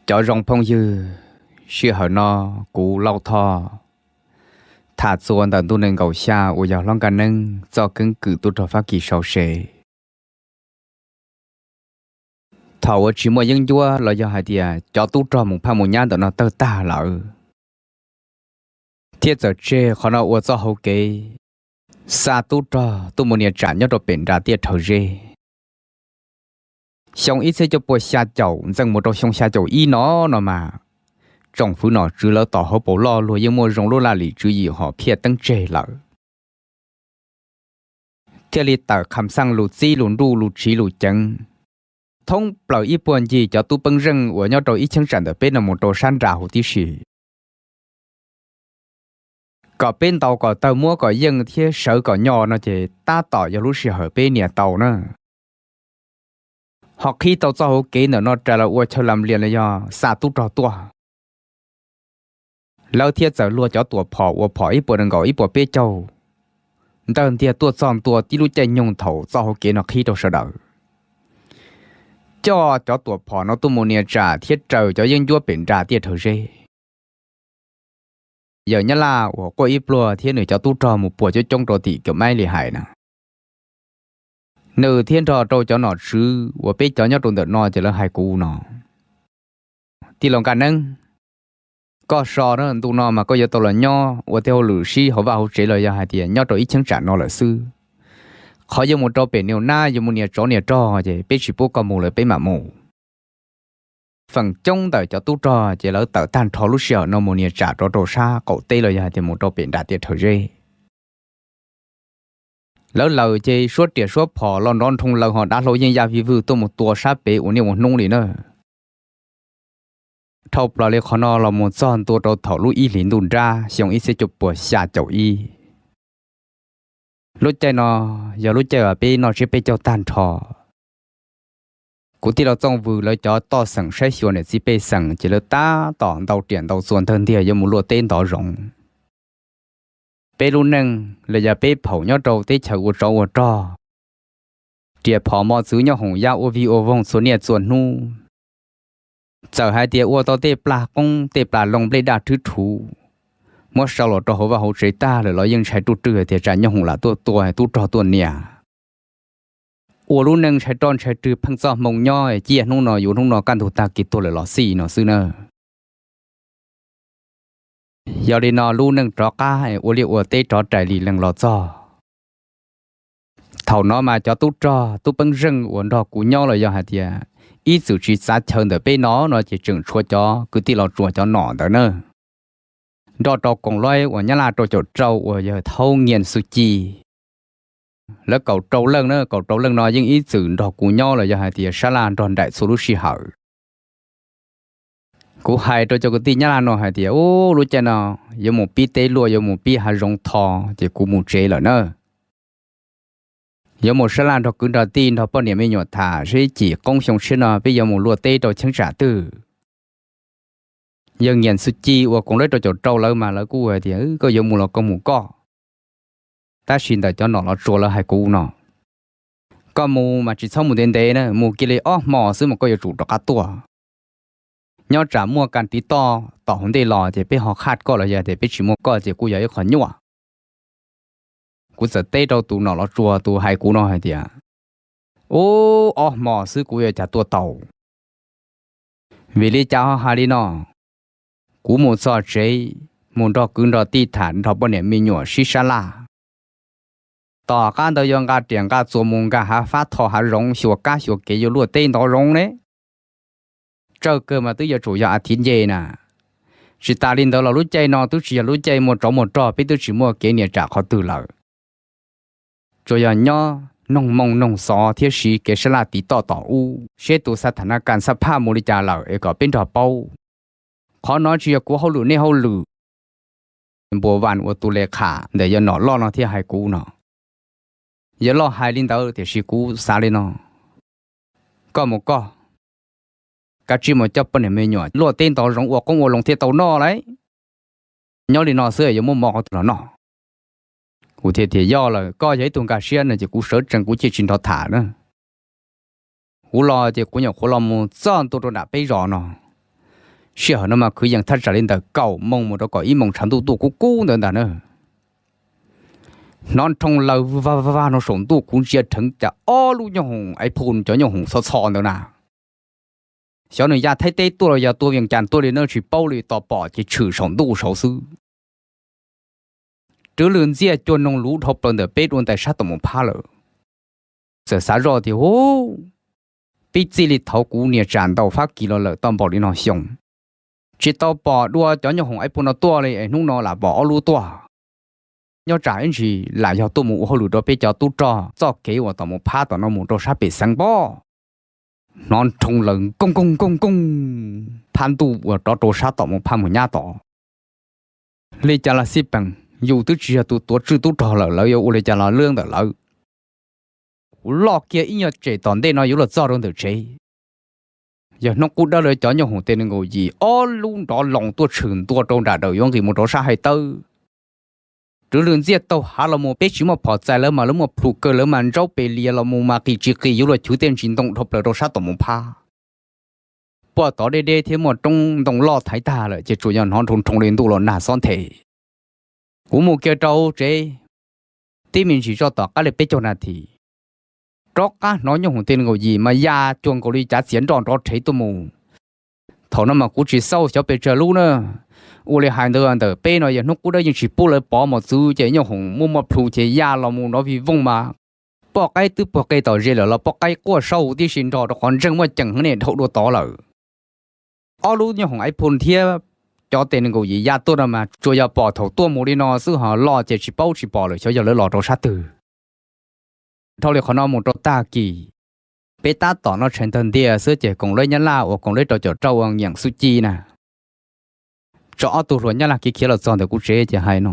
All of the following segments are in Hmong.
Cov zoo phooj ywg, sij hawm no kuv Lauj Thoj tham txuas ntawm ntu nees nkaum xya uas yog hlob Nkaj Neeb txoj keeb kwm tub rog Fab Kis sau se. Thaum uas tsis muaj yeeb ncuab los yog hais tias cov tub rog mus phaj mus nyab ntawm no tawg tag lawm, thiab txawm tseg qhov no ua txoj hauv kev xa tub rog tuaj mus nias tsam nyob rau pem nram tiaj Rhawv Zeb. Xyoo ib txhiab cuaj puas xya caum ntxees mus rau xyoo xya caum ib no no mas, tsoom fwv nom tswv lawv tom hauv paus loj luag yeej muaj zoo lub laj lim tswv yim hom phiaj teeb tseg lawm, thiaj li tawm kham xaj lus txib lus nruj lus tsiv lus ceev thoob plaws ib puag ncig cov tub peeb zeej uas nyob rau ib cheeb tsam ntawm peb no mus rau sab nram huv tib si, kom peb ntaus kom tawg muab kom yeej thiab sawv kom nyo no ces tab tom yog lub sij hawm peb nias tau na. Ho qhib tau txoj hauv kev ntawm no rais los ua chaw lam lias los yog xa tub rog tuaj. Lawv thiaj txawm luag cov tuam phom uas phom ib puas nees nkaum ib puas peb caug ntawg ntiag tuaj txog ntua tib lub caij nyoog thaum txoj hauv kev no qhib rau sawv daws, coj cov tuam phom no tuaj mus nias tsam thiab raws cov yeeb ncuab pem nram tiaj Rhawv Zeb. Yawm Nyab Laj uas quaj ib pluag thiab nws cov tub rog mus puas coob coob rau tim Kaum Maib li hais na, nws thiaj nrog rau cov nom tswv uas peb cov nyob rau ntawm no ces lawv hais kuv no, tij laug Nkaj Neeb, koj so na, ntu no mas koj yuav tau los nyob ua tej hauj lwm sib hauv vaj hauv tsev los yog hais tias nyob rau ib cheeb tsam no lawm xwb. Qhov yuav mus rau pem nias nab yuav mus nias tsov nias rog ces peb tsis pub koj mus lawm peb mam mus. Feem coob ntawm cov tub rog ces lawv tawm tag nrho lub sij hawm no mus nias tsam rov rau sab qaum teb los yog hais tias mus rau pem nram tiaj Rhawv Zeb. Lawv lawm ces suab riam suab phom los nrov nroo laws ho dav hlau yeej ya vij vwj tuaj mus tua sab pem ua niaj ua hnub li na. Dhau plaws li qhov no los mus txog ntua rau thaum lub ib hlis ntuj nrab xyoo ib txhiab cuaj puas xya caum ib. Lub caij no yog lub caij uas peb noj tsiab peb caug tag nrho. Kuv tij laug Txooj Vws lawv cov toj xeem saib xyuas niam txiv pej xeem ces lawv tab tom ntau riam ntau txuas ntawg ntiag yuav mus luaj teb ntov zoov. Peb lub neej los yog peb phaum nyob rau teb chaws ua tsov ua rog, riam phom mos txwv nyob hoom yab ua vij ua voog txhua niaj txhua hnub. Txawm hais tias ua tau tej plag qoob tej plag loo nplej daj rhwb rhuv, muab sau los rau hauv vaj hauv tsev tag lawm los yeej ntshai ruj rwg tias tsam nyooj hoom lam tuaj tua tub rog tuaj nias. Ua lub neej ntshai roj ntshai rwg pheej txoj hmoo nyob ciaj hnub no yuav hnub no kaj ntug tag kis tuag lawm los xij no xwb na. Yog li no lub neej rov qab ua liaj ua teb rov rais li lees los txog. Thaum no mas cov tub rog tub peeb zeej uas nrog kuv nyob los yog hais tias ib txwm tsis txav chaw ntawm peb no no ces tseem tshuav cov kwv tij Los Tsuas cov nom ntawd na, nrog rau koom loj uas Nyab Laj rau caum rau uas yawg Thaub Nyias Xu Ci. Lawv kaum rau leej na, kaum rau leej no yeej ib txwm nrog kuv nyob los yog hais tias sab laj nrog nraim txhua lub sij hawm. Kuv hais rau cov kwv tij Nyab Laj no hais tias, ub, lub caij no yuav mus pib teb luaj, yuav mus pib hav zoov tho, ces kuv mus tsev lawm na. Yuav mus sab laj nrog kwv nrog tij nrog poj niam me nyuam tham seb cim qoob xyoo tshiab no peb yuav mus luaj teb rau cheeb tsam twg. Yawg Nyias Xu Ci uas koom loj rau caum rau lawv mas lawv kuj hais tias, koj yuav mus los koj mus koj. Tab sis ntawm cov nom Los Tsuas lawv hais kuv no, koj mus mas tsis txhob mus ntev ntev na, mus kiag li ob hmos xwb mas koj yuav tsum rov qab tuaj. Nyob tsam muaj kas tiv toj tom hauv ntej los ces peb ho qhaj koj los yog tias peb tsis muaj koj ces kuj yog ib qho nyuaj. Kuv txawm teb rau tus nom Los Tsuas tus hais kuv no hais tias, ub, ob hmos xwb kuv yuav cas tuaj tau. Vim li cas ho hais li no? Kuv mus txog tsev, mus nrog kwv nrog tij tham nrog poj niam me nyuam sib sab laj. Tom qab ntawd yuav nqa riam nqa txuas mus nkag hav fab tho hav zoov xyuas kab xyuas kev yuav luaj teb ntov zoov ne. Tsawg kawg mas twb yuav tsum yog a thiv nce na. Tsis tas li ntawd los lub caij no twb tsis yog lub caij muaj tsov muaj rog, peb twb tsis muaj kev nias tsam qhov twg lawm. Tsuas yog nyob noog moo noog xov thiab siv kev sab laj tiv toj tom ub seb tus xa tham na kas xab phaj mus li cas lawm es kom peb nrog paub. Qhov no tsis yog kuv hauj lwm nej hauj lwm. Npuas Vas uas tus le kham ntawm yawg nom loj no thiaj hais kuv no. Yawg loj hais li ntawd tiam sis kuv xav li no, koj mus koj, kav tsij mus coj poj niam me nyuam luaj teb ntov zoov ua qoob ua loo thiaj tau noj lauj. Nyob li no xwb yuav muab mov qhov twg los noj? Kuv thiaj tias yog lawm, koj yog ib tug nkag siab no ces kuv sawv tsees kuv cia tsis nrov tham na. Kuv los ces kuv nyuam qhuav los mus txog ntua rau nram peb zos no, Sij hawm no mas kwv yees thaj tsam li ntawm kaum moos mus rau kaum ib moos tshav ntuj tuaj kub kub ntawd ntag na. Hnov nroo laws vag vag no saum ntuj kuv ntsia dheev cas ob lub nyooj hoom aiv phu cov nyooj hoom txho txho ntawd na. Xyov nws ya Thaib teb tuaj los yog tuaj Vias Cas tuaj li na tsis paub li, tos pom ces tshwm saum ntuj saud xwb. Rwv lwm ntxiaj cua noog luv dhau plaws ntawm peb dua ntais sab tom mus phab lawm. Txawm xav zoj tias, Hu, pib txij li thaum kuv niam tsam ntaus Fab Kis los lawm tau npaum li no xyoo, tsis tau pom dua cov nyooj hoom aiv phu no tuaj li es hnub no lam pom ob lub tuaj. Nyob tsam ib ntsis lam yog tuaj mus ua hauj lwm rau peb cov tub rog txoj kev uas tom mus phab tom no mus rau sab pem xeev pob. Hnov nroo laws nkooj nkooj nkooj nkooj, phab ntuj uas rov rau sab tom mus phab mus nyab tod. Li cas los xij peem, yus twb tsis yog tus tuav tswj tub rog lawm, lawv yuav ua li cas los lawv ntawm lawv. Kuv loj kiag ib nyuag tsem tom ntej no yuav los txog rau ntawm tsev. Yog hnub qub dawb lawv cov nyooj hoom tej nees nkaum yim ob lub nrov loos tuaj tshwm ntua rau nram daws yuav nqis mus rau sab hais tawb. Rwv lwm ntxiaj taug hav los mus peb tsis muaj phom txais lawv mas lawv muaj plhus kawg, lawv mas ntsaub pes lias los mus mas qis tsis qis yuav luag chwv tej ntsis ntoo dhau plaws rau sab tom mus phab. Puag tod deb deb thiab muaj roob ntoo loj thaiv tag lawm ces tsuas yog hnov nroo nroo li ntuj los nag xob nthe. Kuv mus kiag rau tsev, tib me ntsis zoj tom qab li peb caug nas this, rov qab hnov nyooj hoom tej nees nkaum yim mas ya cuag nkaus li cav txiav nroj nrov rhev tuaj mus. Thaum no mas kuv tsis xauj xyov pes tsawg lub na. Ua li hais ntawd ntawm peb no yog hnub qub dawb yeej tsis pub lawv pov mos txwv ces nyooj hoom muaj muaj plhus ces ya los mus nrov vij vooj mas poj qaib twb puag qe tom ze lawm los poj qaib quaj saub huv tib si nrog rau qhov ntseeg muaj ceem heev ne dhau dua tod lawm. Ob lub nyooj hoom aiv phu thiab cov tej nees nkaum yim ya tuaj no mas tsuas yog pom thaum tuaj mus li no xwb, ho los ces tsis paub tsis pom lawm xyov yog lawv los rau sab twg. Dhau li qhov no mus rau tag kis, peb tab tom noj tshais ntawg ntiag xwb ces koom leb nyab laj uas koom leb rau caum rau ua nyiam xuj ci na, tso ob tug hluas nyab laj khiav khiav los txog ntawm kuv tsev ces hais no,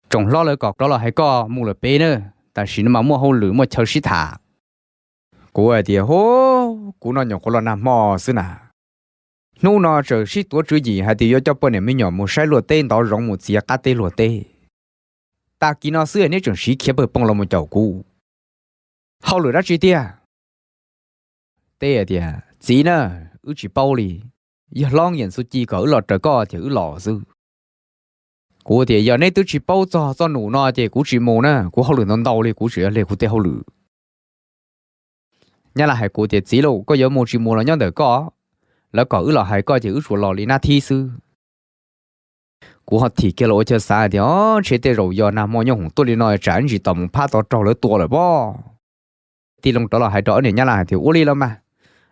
Tsoom hlob lawv kom rov los hais koj mus lawm peb na, tam sim no mas muaj hauj lwm muaj chaw sib tham. Kuv hais tias, Hu, kuv no nyuam qhuav los nag hmo xwb na. Hnub no tseem sib tuav tswv yim hais tias yuav coj poj niam me nyuam mus saib luag teb ntov zoov mus txiav qab teb luag teb. Tag kis no xwb neb tseem siv khiav pawg poo los mus caum kuv. Hauj lwm dab tsi tiag? Teb tias, Txiv na, wb tsis paub li. Yog hlob nyiam xuj ci kom wb los raws koj ces wb los xwb. Kuv tias, Yog neb twb tsis paub txog txoj num no ces kuv tsis mus na, kuv hauj lwm ntau ntau li, kuv tseem yuav hle kuv tej hauj lwm. Nyab laj hais kuv tias, Txiv lauj, koj yuav mus tsis mus los nyob ntawm koj. Lawv kom wb los hais koj ces wb tsuas los li nab thib xwb. Kuv ho thim kiag los ua chaw xav tias, Ntshe tej zaum yog nag hmo nyob hoom tuaj li no tsam ib ntsis tom mus phab tod raug lawv tua lawm pob. Tij Loo rov los hais rau ob niag nyab laj hais tias, Ua li los mas,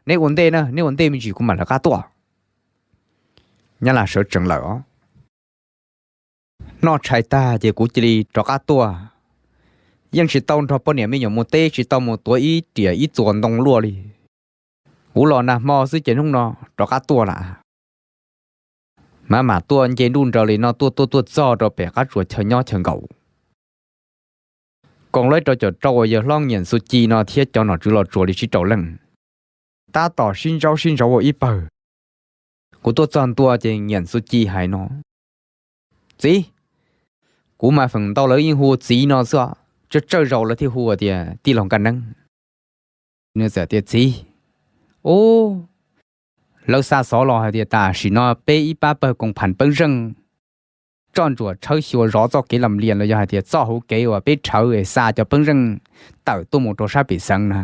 neb ua ntej na, neb ua ntej me ntsis kuv mam lawv qab tuaj. Nyab laj sawv tsees lawm os. Noj tshais tag ces kuv cia li rov qab tuaj. Yeej tsis tau nrog poj niam me nyuam mus teb, tsis tau mus tuav ib riam ib txuas ntoo luaj li. Kuv los nag hmo xwb ces hnub no rov qab tuaj lawm. Mam mam tuaj nce nruj nraws li no tuaj tuaj tuaj txog rau pem qab tsuas chaw nyob chaw nkaum. Koom lawv rau caum rau uas yawg hlob nyiam xuj ci no thiab cov nom tswv los tsuas li tsib rau leej, tab tom sib ntsaub sib ntsaub ua ib pawg. Kuv tuaj txog ntua ces nyiam xuj ci hais no, Txiv, kuv mas feem ntau lawv yeej hu txiv no xwb, tsawg tsawg zaus lawv thiaj hu tias tij laug Nkaj Neeb. Nws txawm tias, Txiv, u, lawv xa xov los hais tias tam sim no peb ib pab pawg koom pham peeb zeej tsoj ntsuam tshawb xyuas zov txoj kev lam lias los yog hais tias txoj hauv kev uas peb rhawv es xa cov peeb zeej tawm tuaj mus rau sab pem xeev na,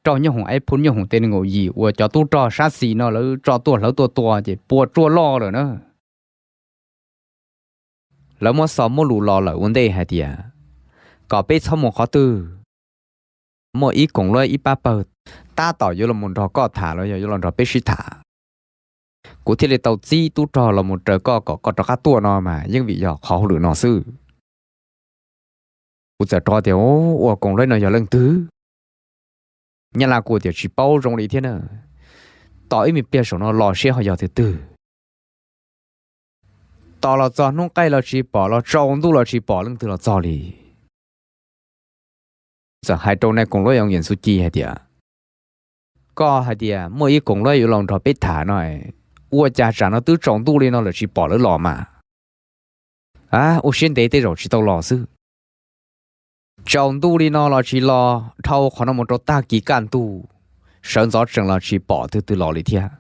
rau nyob hoom Aib Phu nyob hoom tej nees nkaum yim uas cov tub rog sab xis no lawv tso tuaj hlawv tuaj tua ces puas tsuaj loj lawm na. Lawv muab xov muab lus los lawm ua ntej hais tias kom peb txhob mus qhov twg, muaj ib koom luab ib pab pawg tab tom yuav los mus nrog koj tham los yog yuav los nrog peb sib tham. Kuv thiaj li tau txib tub rog los mus raws koj kom koj rov qab tuaj no mas yeej vim yog qhov hauj lwm no xwb. Kuv txawm rov tias, Ua koom luab no yog leej twg? Nyab Laj kuj tias, Tsis paub zoo li thiab na, tos ib me pliag saum no los seb ho yog tus twg. Tos los txog hnub qaij los tsis pom, los tsaus ntuj los tsis pom leej twg los txog li. Txawm hais rau nais koom luab Yoov Yim Xu Ci hais tias, Koj hais tias muaj ib koom luab yuav los nrog peb tham no, ua cas tsam no twb tsaus ntuj li no lawm tsis pom lawv los mas? A, ua siab ntev tej zaum tsis tau los xwb. Tsaus ntuj li no los tsis los, dhau qhov no mus rau tag kis kaj ntug, sawv ntxov tsees los tsis pom twg twg los li thiab.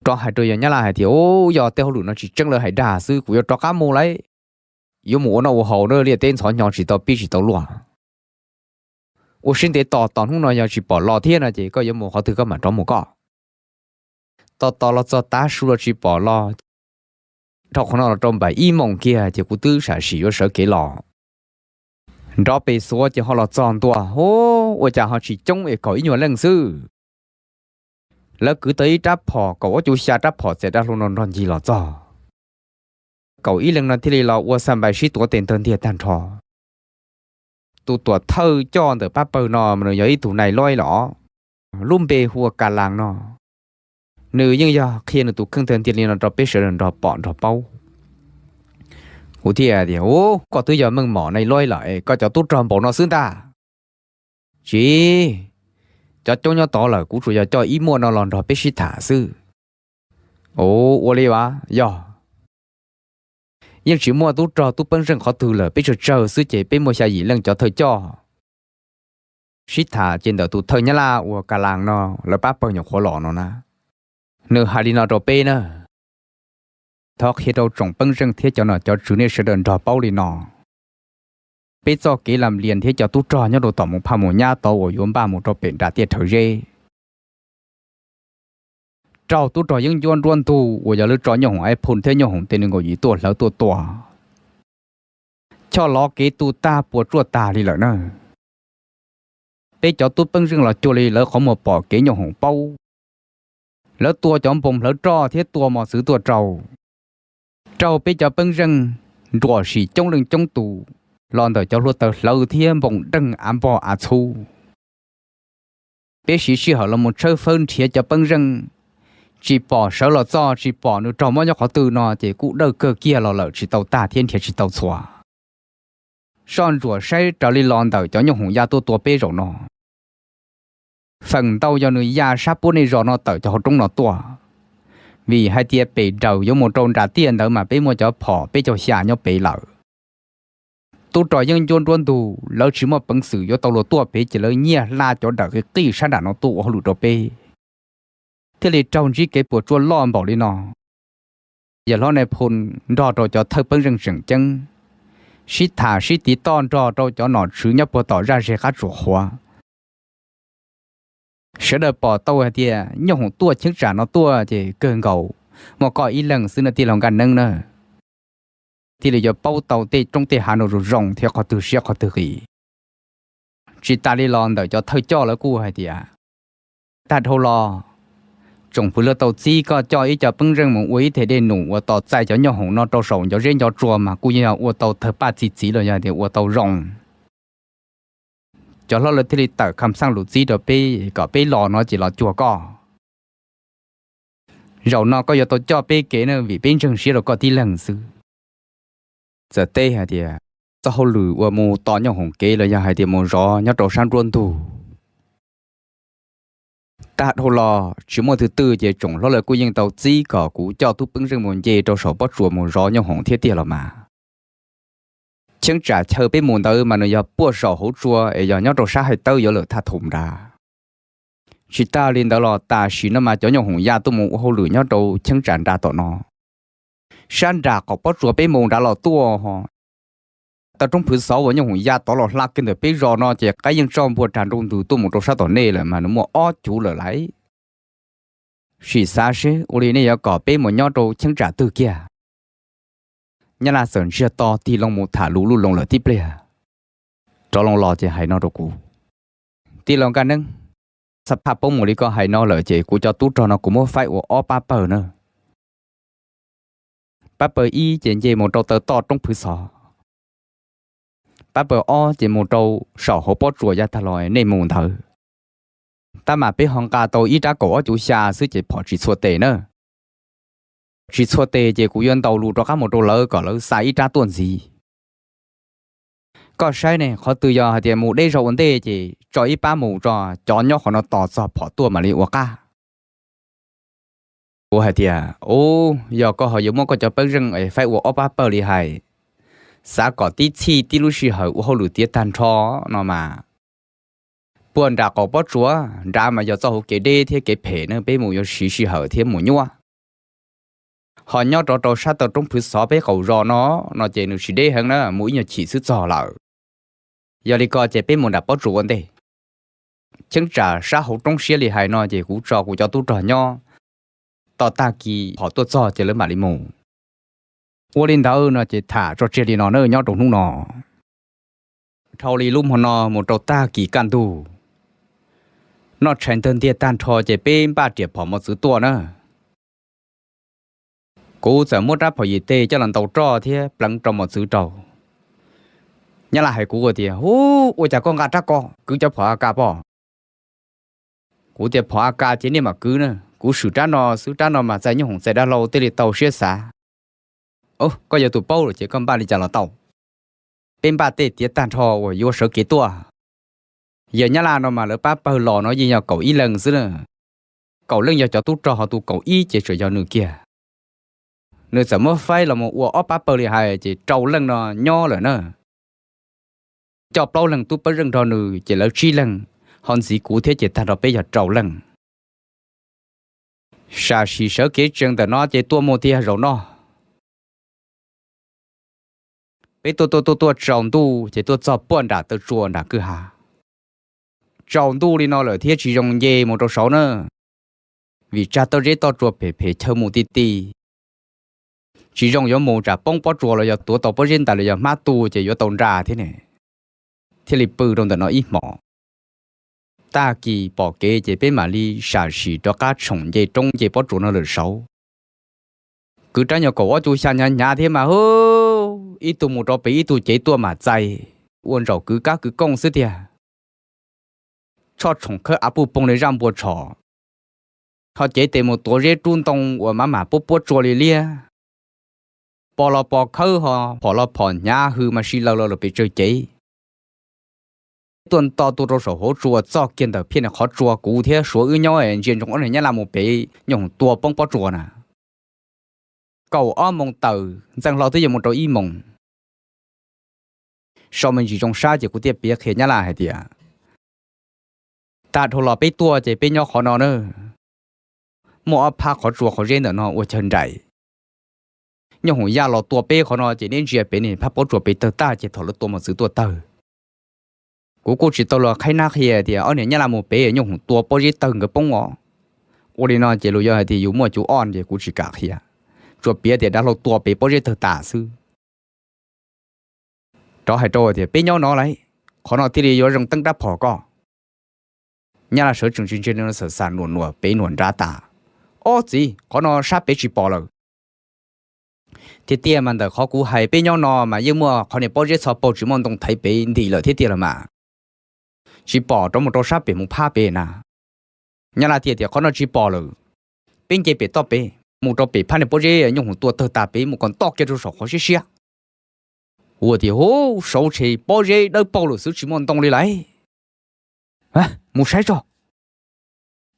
rov hais rau yawg Nyab Laj hais tias, Ub, yog tej hauj lwm no tsis tseeb lawv hais dag xwb, kuv yuav rov qab mus lauj. Yuav mus ua noj ua haus na, liaj teb ntxhov hnyo tsis tau pib tsis tau luaj. Ua siab ntev tos, tos hnub no yog tsis pom los thiab no ces koj yuav mus qhov twg koj mam rov mus koj. Tos tos los txog tav su los tsis pom los, dhau qhov no los rau npaum ib moos kiag ces kuv twb sam sim yuav sawv kev los. Nrov pes xuav ces ho los txog ntua, hu, ua cas ho tsis coob es kaum ib nyuag leej xwb. Lawv kwv tau ib rab phom kaum ob cuv xya rab phom txaij dab hlau no nrog ncig los txog. Kaum ib leeg no thiaj li los ua xa npais sib tuav tes ntawg ntiag tag nrho. Tus tuam thawj coj ntawm pab pawg no mas nws yog ib tug nais loib los, lub npe hu ua Ka Las no. Nws yeej yog qhia nws tus kheej tag ntiag li no rau peb sawv daws nrog pom nrog paub. Kuv thiaj tias, Ub, koj twb yog meej mom nais loib lawm es koj cov tub rog npaum no xwb ntag. Tsis, cov coob nyob tod lawm, kuv tsuas yog coj ib muaj no los nrog peb sib tham xwb. Ua, ua li as, yog yeej tsis muaj tub rog tub peeb zeej qhov twg lawm, peb tsawg tsawg xwb ces peb muaj xya yim leej cov thawj coj. Sib tham ces ntawm tus thawj Nyab Laj uas Ka Las no, lawv pab pawg nyuam qhuav los no na, nws hais li no rau peb na. Thov qhia rau tsoom peeb zeej thiab cov nom cov tswv nej sawv daws nrog paub li no. Peb txoj kev lam lias thiab cov tub rog nyob rau tom Mus Phaj Mus Nyab tod uas yuav npaj mus rau pem nram Tiaj Rhawv Zeb, raug tub rog Yeeb Ncuab nruab ntug uas yog lawv tso Nyooj Hoom Ais Phoo thiab Nyooj Hoom tej neeg nkaus yim tuaj hlawv tuaj tua, choj lov kev tu tag puas tsuaj tag li lawm na. Peb cov tub peeb zeej los cuag li lawv qhov muag pom kev Nyooj Hoom paub. Lawv tua cov npoo hlawv roj thiab tua mos txwv tuaj rau, raug peb cov peeb zeej nruam sim coob leej coob tus los ntawm cov hluav taws hlawv thiab npoo deeg av npog av txhub. Peb siv sij hawm los mus tshawb fawb nrhiav cov peeb zeej, tsis pom, sawv los txog tsis pom nws raug mob nyob qhov twg no ces kuj dawj kawg kiag los lawm tsis tau tag thiab nrhiav tsis tau txhua. Soj ntsuam saib raws li los ntawm cov Nyooj Hoom ya tuaj tua peb zaum no, feem ntau yog nws ya sab puab nej zos no tawm cov hauv roob no tuaj, vim hais tias pem daws yuav mus rau nram tiaj ntawd mas peb muaj cov phom peb caug xya nyob pem lawm. Tub rog Yeeb Ncuab nruab ntug lawv tsis muaj peev xwm yuav tau luag tuaj pem ces lawv nyiaj hla cov daws qis qij sab nram no tuaj ua hauj lwm rau peb, thiaj li raug ntsib kev puas tsuaj loj npaum li no. Yawg hlob Nais Phoo nrog rau cov thawj peeb zeej tseem ceeb sib tham sib tiv toj nrog rau cov nom tswv nyob puag tom zaj zes qab tsuas qhuav, sawv daws pom tau hais tias Nyooj Hoom tuaj cheeb tsam no tuaj ces kawg nkaus muaj koj ib leeg xwb na tij laug Nkaj Neeb na, thiaj li yuav paub tau tej roob tej hav no zoo zoo thiab qhov twg siab qhov twg qis. Tsis tas li los ntawm cov thawj coj lawv kuj hais tias, tag dhau los tsoom fwv lawv tau txib koj coj ib co peeb zeej mus ua ib thaj dej num uas tos txais cov Nyooj Hoom no rau saum ncov zeb ncov tsua mas kuj yeej yog ua tau tawg paj txi txiv los yog tias ua tau zoo. Cov hlob lawv thiaj li tawm kham xaj lus txib rau peb kom peb los no ces los cuag koj. Zaum no koj yuav tau coj peb kev na vim peb ntseeg siab rau koj tib leeg xwb. Txawm teb hais tias txoj hauj lwm uas mus tos Nyooj Hoom kev los yog hais tias mus zov nyob rau sab nruab ntug, tag dhau los tsis muaj twg twg ces tsoom hlob lawv kuj yeej tau txib kom kuv coj tub peeb zeej mus nce rau saum pob tsuas mus zov Nyooj Hoom thiab tiag los mas. Cheeb tsam chaw peb mus ntawd mas nws yog puag saum hauv tsua es yog nyob rau sab hais tawb yuav lawm thaj thum nrad. Tsis tas li ntawd los tam sim no mas cov Nyooj Hoom ya tuaj mus ua hauj lwm nyob rau cheeb tsam nrad tom no. Sab nram qaum pob tsuas peb mus nrad los tuaj ho, tau roob Phwv Xov uas Nyooj Hoom ya tod los hla kiag ntawm peb zos no ces qaib yeej tsoj npuag rag nroo ntws tuaj mus rau sab tom nej lawm mas nws muaj ob cuv lawm lauj. Sim xav seb ua li nej yuav kom peb mus nyob rau cheeb tsam twg kiag. Nyab Laj txawm ntsiag to tig loo mus tham lus luj loo lawm tib pliag, rov loo los ces hais no rau kuv, tij laug Nkaj Neeb, xab phaj poob mus li koj hais no lawm ces kuv cov tub rog no kuv muab faib ua ob pab pawg na. Pab pawg ib ces nce mus rau taw toj roob Phwv Xov, pab pawg ob ces mus rau saum hauv pob tsuas yav tag los nej mus ntawd. Tab mas peb ho nqa tau ib rab kaum ob cuv xya xwb ces phom tsis txhua tes na. Tsis txhua tes ces kuv yuav ntaus lus rov qab mus rau lawv kom lawv xa ib rab tuaj ntxiv. Koj saib ne, qhov twg yog hais tias mus deb zog ua ntej ces tso ib pab mus tso, cov nyob qhov no tos txog phom tuaj mam li ua qab. Kuv hais tias, Ub, yog koj ho yuav muab koj cov peeb zeej es faib ua ob pab pawg li hais, xav kom tib txhij tib lub sij hawm ua hauj lwm tiav tag nrho no mas, puag nram qaum pob tsuas nrad mas yog txoj hauv kev deb thiab kev phem na, peb mus yuav siv sij hawm thiab mus nyuaj. Ho nyob rau rau sab taw roob plhws xov peb qaum zos no, no ces nws tsis deb heev na, mus ib nyuag chim xwb txog lawm. Yog li ko ces peb mus nram pob tsuas ua ntej. Cheeb tsam sab hauv roob siab li hais no ces kuv tso kuv cov tub rog nyob, tos tag kis phom tuaj txog ces lawv mam li mus. Ua li ntawd no ces tham tso tseg li no na nyob rau hnub no. Dhau li lub hmo no mus rau tag kis kaj ntug, noj tshais ntawg ntiag tag nrho ces peb npaj riam phom mos txwv tuaj na. Kuv txawm muab rab phom yim teg coj los ntaus roj thiab pleev rau mos txwv rau. Nyab Laj hais kuv tias, Hu, ua cas koj nqa rab ko, kwv cov phom A K pob? Kuv tias, Phom A K ces nej mam kwv na, kuv swm rab no xwb, rab no mas txais nyooj hoom txais dav hlau thiaj li tau siab xav. Koj yog tus paub lawm ces koj npaj li cas los tau. Peb npaj tej tiav tag nrho uas yuav sawv kev tuaj. Yawg Nyab Laj no mas lawv pab pawg los no yeej yog kaum ib leeg xwb na. Kaum leej yog cov tub rog, ho tus kaum ib ces tseem yog nws kiag. Nws txawm muab faib los mus ua ob pab pawg li hais ces rau leej no nyob lawm na. Coj plaub leeg tub pawg zeej nrog nws ces lawv tsib leeg, ho ntxiv kuv thiab ces tag nrho peb yog rau leej. Sam sim sawv kev tsees ntawm no ces tuaj mus tiag zaum no. Peb tuaj tuaj tuaj tuaj tsaus ntuj ces tuaj txog puag nram taw tsua nram kwj ha. Tsaus ntuj li no lawm thiab tsis zoo nce mus rau saud na, vim tsag toj zeb toj tsua phem phem chaw mus ti ti. Tsis zoo yuav mus tsam poob pob tsuas los yog tuav tau pob zeb ntais los yog hmab tu ces yuav tau nra thiab ne, thiaj li pw rau ntawm no ib hmos. Tag kis pom kev ces peb mam li sam sim rov qab tshoom nce roob nce pob tsuas no lawm saud. Kwv rab nyuag kaum ob cuv xya hnyav hnyav thiab mas hu, ib tug mus rau pem ib tug cev tuaj mam txais, ua ntsaum kwv kab kwv kooj xwb tiag. Tshoj tshoom khawb av puj poog li zaj npua tshos, ho cev tes mus tuav zeb rub ntoo uas mam mam puab puab tsua li liab. Pos los pos khawb ho phom los phom hnyav hws mas si laws los lawm pes tsawg cev. Tuaj nto tuaj rau saum hauv tsua txoj kiag ntawm phiaj niag qhov tsua kuv thiab Suav wb nyob ntsia ntsoov ob niag Nyab Laj mus pem nyooj hoom tua poob pob tsuas na. Kaum ob moos tawm ntxeev hlo twb yuav mus rau ib moos. So me ntsis zoo sab ces kuv thiaj piav qhia Nyab Laj hais tias, tag dhau los peb tuaj ces peb nyob qhov no na. Muaj ob phab qhov tsua qhov zeb ntawm no ua chaw nraim. Nyooj hoom yaj los tua peb qhov no ces neb ntsia pem niag phab pob tsuas pem tawg tag ces thaum lawv tua mos txwv tuaj tawg. Kuv kuj tsis tau los qhaib nab qhia tias ob niag Nyab Laj mus pem nyooj hoom tua pob zeb tawg nkawd poob os. Ua li no ces luag yog hais tias yus muaj cuv ob ces kuv tsis kam qhia, tsuas piav tias dav hlau tua pem pob zeb tawg tas xwb. Rov hais rau tias peb nyob no lauj, qhov no thiaj li yuav zoo teeb rab phom koj. Nyab Laj sawv tsees ntsia ntsia no xam xam nuam nuam pem nuam nrad tas. Ob txiv, qhov no sab pem tsis pom lawm. Tiag tiag mas ntawm qhov kuv hais peb nyob no mas yeej muaj qhov niag pob zeb txho paug tsis muaj ntoo thaiv pem ntim lawm thiab tiag los mas. Tsis pom, rov mus rau sab pem mus phab pem na. Nyab Laj thiaj tias qhov no tsis pom lawm, peb nce pem toj pem mus rau pem phab niag pob zeb nyooj hoom tua tawg tas pem mus kom ntoj kiag rau saum qhov siab siab. Kuv tias hu, saud tshe pob zeb dawb paug lawm xwb tsis muaj ntoo li lauj. Mus saib tso.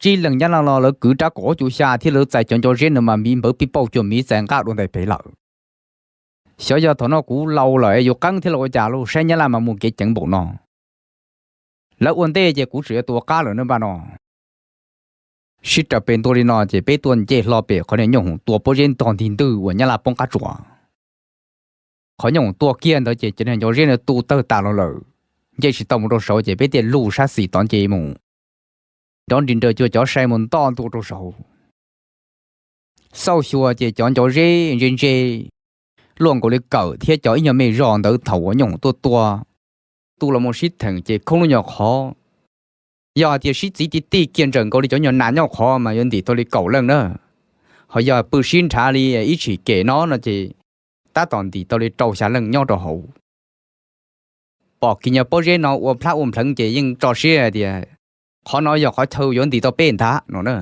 Tsib leeg Nyab Laj los lawv kwv rab kaum ob cuv xya thiab lawv txais cov ncov zeb no mas miv npawv pij pauj cuag miv txais nqaj dua ntais pem lawm. Xyov yog thaum no kuv laus lawm es yus qeeb thiab los ua cas lauj, saib Nyab Laj mas mus kev ceev npaum no. Lawv ua ntej ces kuv tseem yuav tua qab lawm na npaj no. Sib raws pem ntua li no ces peb tuaj nce hlo pem qhov niag nyooj hoom tua pob zeb ntog ntig ntwg uas Nyab Laj poob qab tsuas. Qhov nyooj hoom tua kiag ntawd ces cov niag ncov zeb no tu tawg tas los lawm. Nce tsis tau mus rau saud ces peb thiaj lug sab xis tod nce mus, nrov nris nraws cuag cov sai mus ntoj ntua rau saud. Xauj xyuas ces cov ncov zeb ntse ntse luaj nkaus li kawm thiab cov ib nyuag me zos ntawd thaum uas nyooj hoom tuaj tua, tu los mus sib theem ces khoob lub nyuag qhov. Yog hais tias sib txiv ti ti kiag ntsawm nkaus li cov nyuag nas nyob qhov mas yuav ntim tau li kaum leej na. Ho yog pw sib nrhav li ib tshim kem no no ces tab tom ntim tau li rau xya leej nyob rau hauv. Pom kiag nyuag pob zeb no ua plab ua npleev ces yeej tso siab hais tias qhov no yog qhov chaw yuav ntim tau peb ntag no na.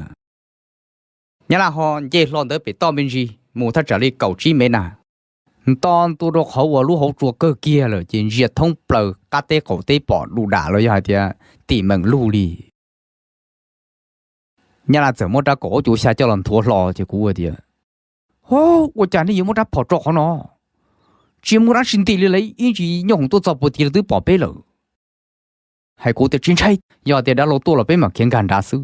Nyab Laj ho nce hlo ntawd pem toj me ntsis mus thaj tsam li kaum tsib mev na, nto ntua rau qhov uas lub hauv tsua kawg kiag lawm ces ntsia thoob plaws qab teb qaum teb pom du dam los yog hais tias tim meem lug li. Nyab Laj txawm muab rab kaum ob cuv xya coj los nthuav hlo ces kuv tias, Hu, ua cas nej yuav muab rab phom tso qhov no? Tsis muaj dab tsi ntim li lauj, ib ntsis nyooj hoom tuaj txog puag tid los twb pom peb lawm. Hais kuv tias, Tsis ntshai, yog tias dav hlau tuaj los peb mam khiav nkag nrad xwb.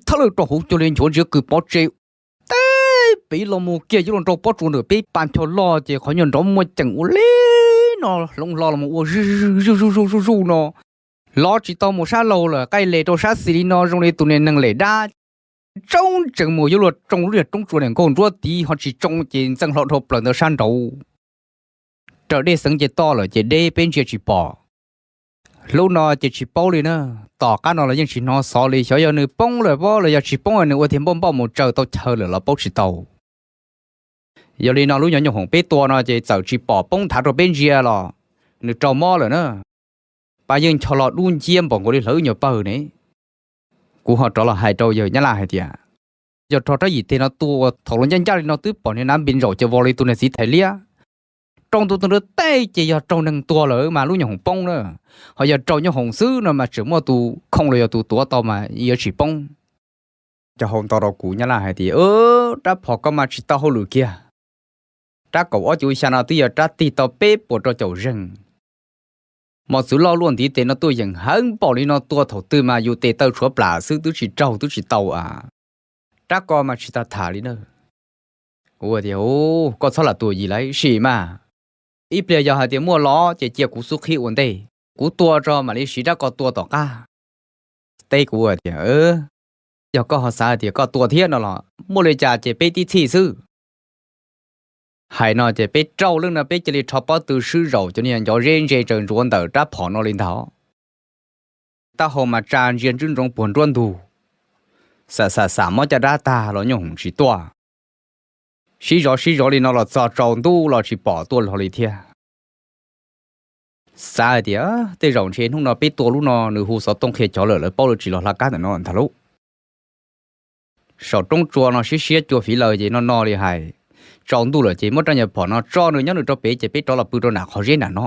ib thawb lawm rau hauv cuag li nchuav ntsia kws pov tseg. Teb pem los mus kiag yuav luag nrau pob tsuas ntawm peb pas ncho loj ces qhov nyuag nrov muaj ceem ua li no hloov hlo los ua zuj zuj zuj zuj no. Lov tsis tau mus sab laug lawm, qaij les rau sab xis li no zoo li tus niag neeg lem dab. Tsoob ntsees mus yuav luag tsoo lub niag roob tsua niag nkaug nruab tid ho tsis tsoo ces ntxeev hlo dhau plaws ntawd sab nraud. Raws dej xeev ces toj lawm ces deb peb ntsia tsis pom. Hnub no ces tsis paub li na, tom qab no los yeej tsis hnov xov li, xyov yog nws poob lawm pob los yog tsis poob nws ua tiag npauj npauj mus tsaws tau chaw lawm los paub tsis tau. Yog li no lub nyuag nyuj hoom peb tua no ces txawm tsis pom poob nthav rau peb ntsia los nws raug mob lawm na. Pab yeej ncho los dub nciab npaum nkaus li hlawv nyuag pawg ne. Kuv ho rov los hais rau yawg Nyab Laj hais tias, yog rho rab yim teg no tua thaum los ncaj ncaj li no twb pom niag nav npis ntsaum ces vos li tus niag txiv thais liab. Raug ntu tus nrad tej ces yog raug neeg tua lawm mas lub nyuag hoom poob na, ho yog raug nyuag hoom xwb no mas tseem muaj tus khoo los yog tus tuav tau mas yuav tsis poob. Cov hau ntau rau kuv Nyab Laj hais tias, rab phom koj mas tsis tau hauj lwm kiag. Rab kaum ob cuv xya no twb yog rab tig tau peb puas rau caum zeeg. Mos txwv loj luaj ntiv tes no tuaj yeem heev npaum li no tua thaum twg mas yus tes taw tshuav plam xwb twb tsis raug twb tsis tau a. Rab ko mas tsis tas tham li na. Kuv tias, koj txhob lam tua yim lawm sim mas. Ib pliag yog hais tias muaj lov ces cia kuv xub qhib ua ntej, kuv tua tso mam li siv rab ko tua tom qab. Teb kuv tias, yog koj ho xav hais tias koj tua thiab no los muaj li cas ces peb tib txhij xwb. Hais no ces peb rau leej no peb cia li rho pob tw swb zaum cov niag ncov zeb ntse tsaws ntsuav ntawm rab phom no li ntag. Taub hau mas tsa ntsia ntswb ntsoov puag nruab ntug, xam xam xam mob caj dab tag los nyuj hoom tsis tuaj. Sib zov sib zov li no los txog tsaus ntuj los tsis pom tuaj hlo li thiab. Xav hais tias tej zaum ntshe hnub no peb tua lub no nws hu xov tooj qhia cov lawm lawv paub lawv tsis los hla kab ntawm no ntag lauj. Saum roob tsua no siab siab cua fiv lawm ces no no li hais, tsaus ntuj lawm ces muab rab nyuag phom no tso nws nyob nws rau pem ces peb rov los pw rau nram qhov zeb nram no.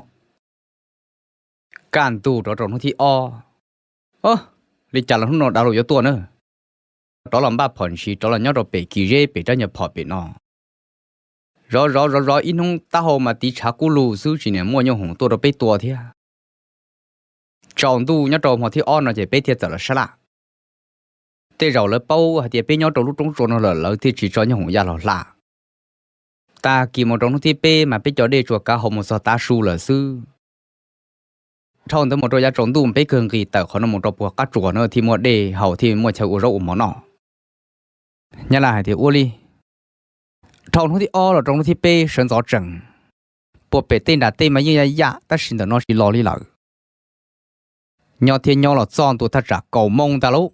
Kaj ntug rov rau hnub thib ob, li cas los hnub no dav luag yuav tuaj na. Rov los npaj phom ntshis rov los nyob rau pem kis zeb pem rab nyuag phom pem no. Zov zov zov zov ib hnub taub hau mas tiv tshav kub lug xwb tsis niam muaj nyuj hoom tuaj rau peb tua thiab. Tsaus ntuj nyob rau hmo thib ob no ces peb thiaj txawm los sab laj. Tej zaum lawv paub hais tias peb nyob rau lub roob tsua no lawm lawv thiaj tsis tso nyuj hoom ya los hla. Tag kis mus rau hnub thib peb mas peb cov dej tsuas kav hau mus txog tav su lawm xwb. Dhau ntawd mus rau yav tsaus ntuj peb kawg nqis tawm qhov no mus rau puag qab tsuas na thiaj muaj dej haus thiaj muaj chaw ua zaub ua mov noj. Nyab Laj hais tias ua li. Dhau hnub thib ob los rau hnub thib peb sawv ntxov tsees, puag pem tej nram tej mas yeej yaj yaj tab sis ntawm no tsis los li lawm. Nyob thiab nyob los txog ntua thaj tsam kaum moo ntag lauj.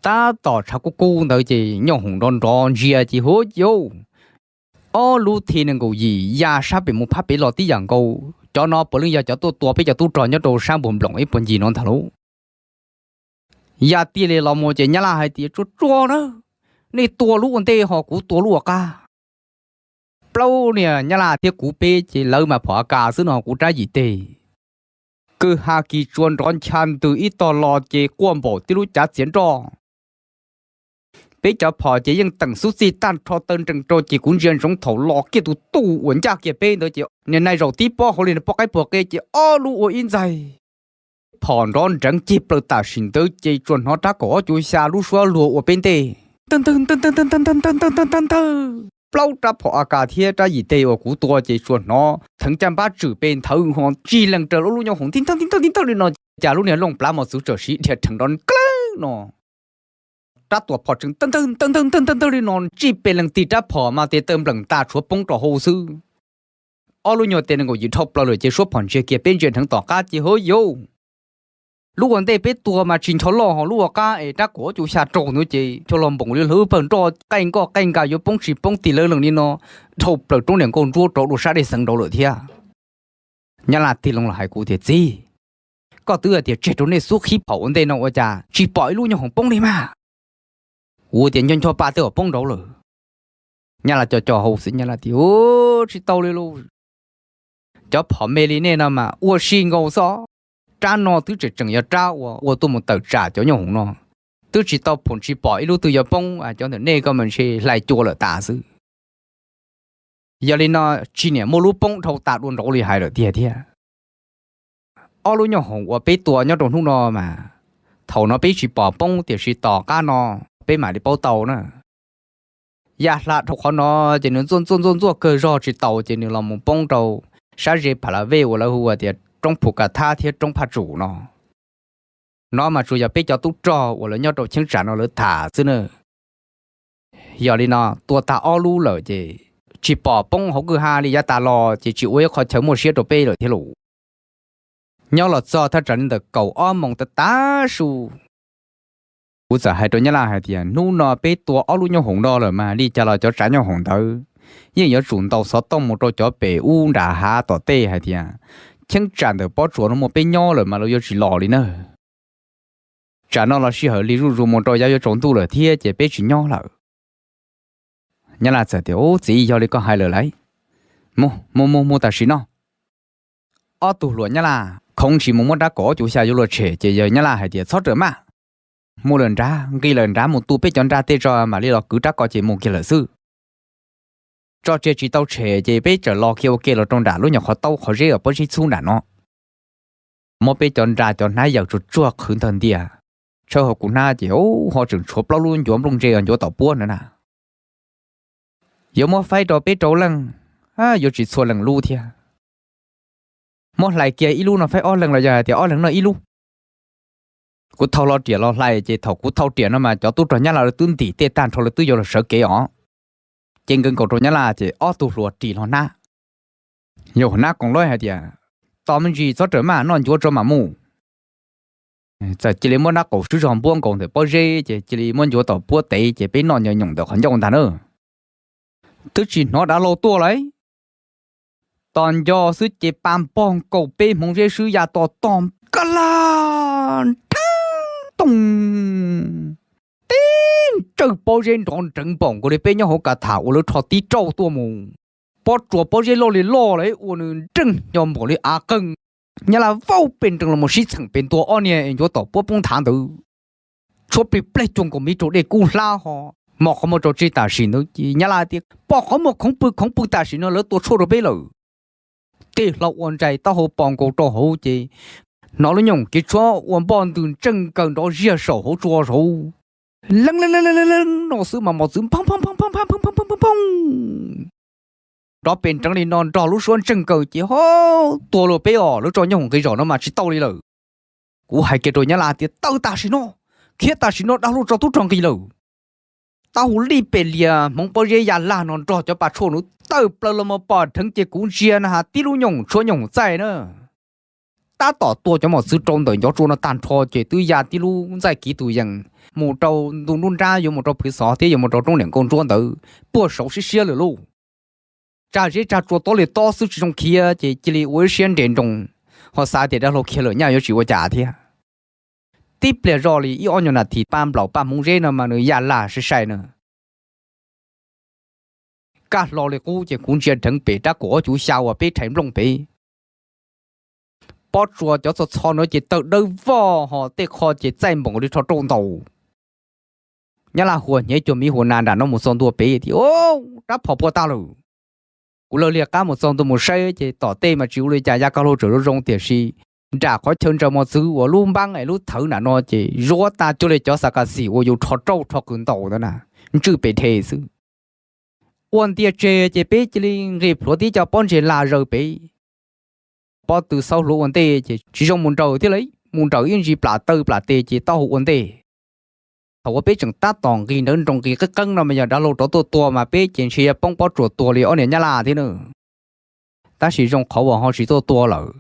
Tab tom tshav kub kub ntawd ces Nyooj Hoom nrov nrov ntsia ces huv yauv, ob lub thi nees nkaum yim ya sab pem mus phab pem los tib yam nkaus. Cov no puav leej yog cov tuaj tua peb cov tub rog nyob rau sab npuag nploom ib puag ncig no ntag lauj. Ya tiaj li los mus ces Nyab Laj hais tias tsuag tsuag na, nej tua lub ua ntej ho kuv tua lub ua qab. Plaub niag Nyab Laj thiab kuv peb ces lawv mas phom A Kas xwb no kuv rab yim teg. Kwj ha kis tsuas nrov ncha ntws ib tog los ces quaj npaum tib lub cav txiav nroj. Peb cov phom ces yeej teem xub txij tag nrho taw nrees rau ces kuv ntsia ntsoov thaum los kiag tus tuj uas ncaj kiag peb ntawd ces niag nais zaum tib pob hauv li niag pob qaib puag qe ces ob lub ua ib ntxaig. Phom nrov nreev cig plaws tam sim ntawd ces tsuas hnov rab kaum ob cuv xya lub suab luag ua peb ntej. Ntawg ntawg ntawg ntawg ntawg ntawg ntawg ntawg ntawg ntawg. Plaub rab phom A Kas thiab rab yim teg uas kuv tua ces tsuas hnov theev caj npab tswm pes nthawv ho tsig lees raws lub lub Nyooj Hoom tib ntawg tib ntawg tib ntawg li no. Cas lub niag looj plav mos txwv tsawm siv dhia rhees nrov nklawg no. Rab tuam phom tseem ntawg ntawg ntawg ntawg ntawg ntawg li no tsij pes lees tig rab phom mas tes taw npleem tas tshuav poob rau hauv xwb. Ob lub nyuag tes nees nkaum yim dhau plaws lawm ces suab phom ntsiag kiag peb ntsia dheev tom qab ces huv yauv, lub ua ntej peb tua mas tsis ncho loj ho lub ua qab es rab kaum ob cuv xya raug ntawd ces ncho loj npoos li hlwb pawg nroj qaij nkoj qaij nka yuav poob tsis poob tig lawv lees li no dhau plaws roob niam nkauj ntsuab rov dua sab dej xeev nraud lawm thiab. Nyab Laj tig loo los hais kuv tias txiv, koj twb hais tias tseg rau nej xub qhib phom ua ntej no ua cas tsis pom ib lub Nyooj Hoom poob li mas. Kuv tias ncho ncho pa tej uas poob nraud lawm. Nyab Laj co co hau xwb Nyab Laj tias u, tsis tau li lauj. Cov phom me li nej no mas ua si nkaus xwb. Rab no twb tseem tseem yog rab uas ua tuaj mus tawm tsam cov Nyooj Hoom no, twb tsis tau phom tsis pom ib lub twg yuav poob, cov ntawm nej koj mas ntshe hlais cua lawm tas xwb. Yog li no tsis niam muaj lub poob dhau tas dua nraud li hais lawm tiag thiab. Ob lub Nyooj Hoom uas peb tua nyob rau hnub no mas thaum no peb tsis pom poob tiam sis tom qab no peb mam li paub tau na. Ya hla dhau qhov no ces nws ntxuaj ntxuaj ntxuaj ntxuaj kawg zog tsis tau ces nws los mus poob rau sab ze Pha La Vej uas lawv hu tias roob Phu Ka Thab thiab roob Phaj Tsum no. No mas tsuas yog peb cov tub rog uas lawv nyob rau cheeb tsam no lawv tham xwb na. Yog li no tua tag ob lub lawm ces tsis pom poob hauv kwj ha li yav tas los ces tsis ua ib qho chaw muaj siab rau peb lawm thiab lauj. Nyob los txog thaj tsam li ntawm kaum ob moos tav tav su, kuv txawm hais rau Nyab Laj hais tias hnub no peb tua ob lub Nyooj Hoom no lawm mas li cas los cov tsav Nyooj Hoom ntawd yeej yuav tsum ntaus xov tooj mus rau cov pem ub nram hav tom tej hais tias cheeb tsam ntawm pob tsuas no muaj peb nyob lawm mas lawv yuav tsis los li na. Tsam no los sij hawm li zuj zus mus rau yav yuav tsaus ntuj lawm thiab ces peb tsis nyob lawm. Nyab Laj txawm tias u txiv, yog li koj hais lawm lauj, mus mus mus mus tam sim no. Ob tug hluas Nyab Laj khoov ntsis mus muab rab kaum ob cuv xya yuav luag tshem ces yawg Nyab Laj hais tias txhob rawm maj, mus lawm nrad, nqis lawm nrad mus tu peb cov nra tej tso mam li los kwv rab ko ces mus kiag lawm xwb. Tso tseg tsis tau tshem ces peb txawm los kiag ua ke los rau nram lub nyuag qhov taub qhov zeb uas pob zeb txhub nram no. Muab peb cov nra cov hnab yaws tsuag tsuag qhwv ntawg ntias, tshawb hauv kuv hnab ces ho tseem tshuav plaub lub ncuav nplooj ntse ncuav tom puab ntawd na. Yuav muab faib rau peb rau leej, yuav tsis txhua leej lub thiab. Muab hlais kiag ib lub no faib ob leeg los yog hais tias ob leeg noj ib lub. Kuv thau hlo riam los hlais ces thaum kuv thau riam no mas cov tub rog Nyab Laj lawv twb ntim tej tag nrho lawv twb yuav los sawv kev os. Ces nkawd nkaus rau Nyab Laj ces ob tug hluas ris hlo hnab. Yog hnab koom lawv hais tias tos me ntsis txhob rawm maj, noj ncuav tso mam mus. Txawm cia li muab hnab qaum swb zog npuab nkaus ntawm pob zeb ces cia li muab ncuav tom puab tev ces peb noj nyoos nyoos ntawm qhov ncauj ntag na. Twb tsis hnov dav laug tuaj lauj, tos nco xwb ces pa npog nkaus peb hmoov zeb swb ya to tog ka la nrheeb toog, tib ntsawj pob zeb nrov nreev npaum nkaus li peb nyob hauv ka tham uas lawv rho tib rauj tuaj mus. Pob tsuas pob zeb loj li loj lauj, ua nws nreej nyo npaum li av qeeg. Nyab Laj vauj pes nrees los mus sib txheem pem ntua ob niag es ncuav tom puab poob nthav ntawd, tshuab plig pleg cuag nkaus miv rau dej kub hlab ho mos qhov muag rau tseg tam sim ntawd ces Nyab Laj tias pom qhov muag khoov pw khoov pw tam sim no lawv tua tshuaj rau peb lawm. Tig hlo ua ntsais taub hau pos nkaus rau hauv ces hnov lub nyooj kev tshuab ua npoj ntws ntseej nkaws nrov ziag saum hauv tsua saud. Leej leej leej leej no xwb mas mos txwv phooj phooj phooj phooj phooj phooj phooj phooj phooj. rov pem nreev li no nrog lub suab ntseeg nkaus ces ho tua luag peb os, lawv tso nyob hoom nqis zos no mas tsis tau li lawm. Kuv hais kiag rau Nyab Laj tias tawm tam sim no, khiav tam sim no, dav luaj tso tub rog nqis lawm. Taub hau lij pem lias hmoov pob zeb ya lag no nrog cov pas tshuaj nws tawm plaws los mus pom dheev ces kuv ntsia na has tib lub nyooj hoom tshuab nyooj hoom txaij na. Tab tom tua cov mos txwv rau ntawm ncov tsua no tag nrho ces twb ya tib lub ntxaij kiv tus yees mus rau ntu nruab nrab yuav mus rau phwv xov thiab yuav mus rau roob niam nkauj ntsuab ntawd puag saud siab siab lawm lauj. Tsag zeb tsag tsua tob li tob xwb tsis zoo khiav ces cia li ua ib siab nres nroos, ho xav tias dav hlau khiav lawm nyaj yuav tsis ua cas thiab. Tib pliag zoj li ib ob nyuag nas this paj nplaum paj hmoov zeb no mas nws ya lag sai sai na. Kaj hlo li qub ces kuv ntsia dheev pem rab kaum ob cuv xya uas peb rhais nplooj pem, pob tsuas cov txho txho no ces tawg dawb vog ho tej qho ces txaij npoom li rho rauj ntaus. Nyab Laj hua hnyev cuag miv hua nas nram no mus txog ntua pem tias, Rab phom puas tag lawm? Kuv lawv liag qab mus txog ntua mus saib ces tom tej mas tsis ua li cas, ya kaj hlau tseem zoo zoo tiam sis nram qhov chaw ntsaws mos txwv uas lub npaab es lub thawv nram no ces zuav tag cuag li cov xav kas xim uas yus rho rauj rho qws ntaus ntawd na, ntswj pes dhev xwb. Ua ntias tseg ces peb cia li nqis plhuav tib co pob ntseg lag zaws pem. Pob tw xaub hluav ua ntej ces tsis zoo mus nraws thiab lauj, mus nraws ib ntsis plam taw plam tes ces taub hau ua ntej. Thaum uas peb tseem tab tom nqis nrawv nroos nqis qeeb qeeb no mas yog dav hlau rov tuaj tua mas peb ces ntshe yuav poob pob tsuas tuag li ob niag Nyab Laj thiab na. Tab sis zoo qhov uas ho tsis tuaj tua lawm.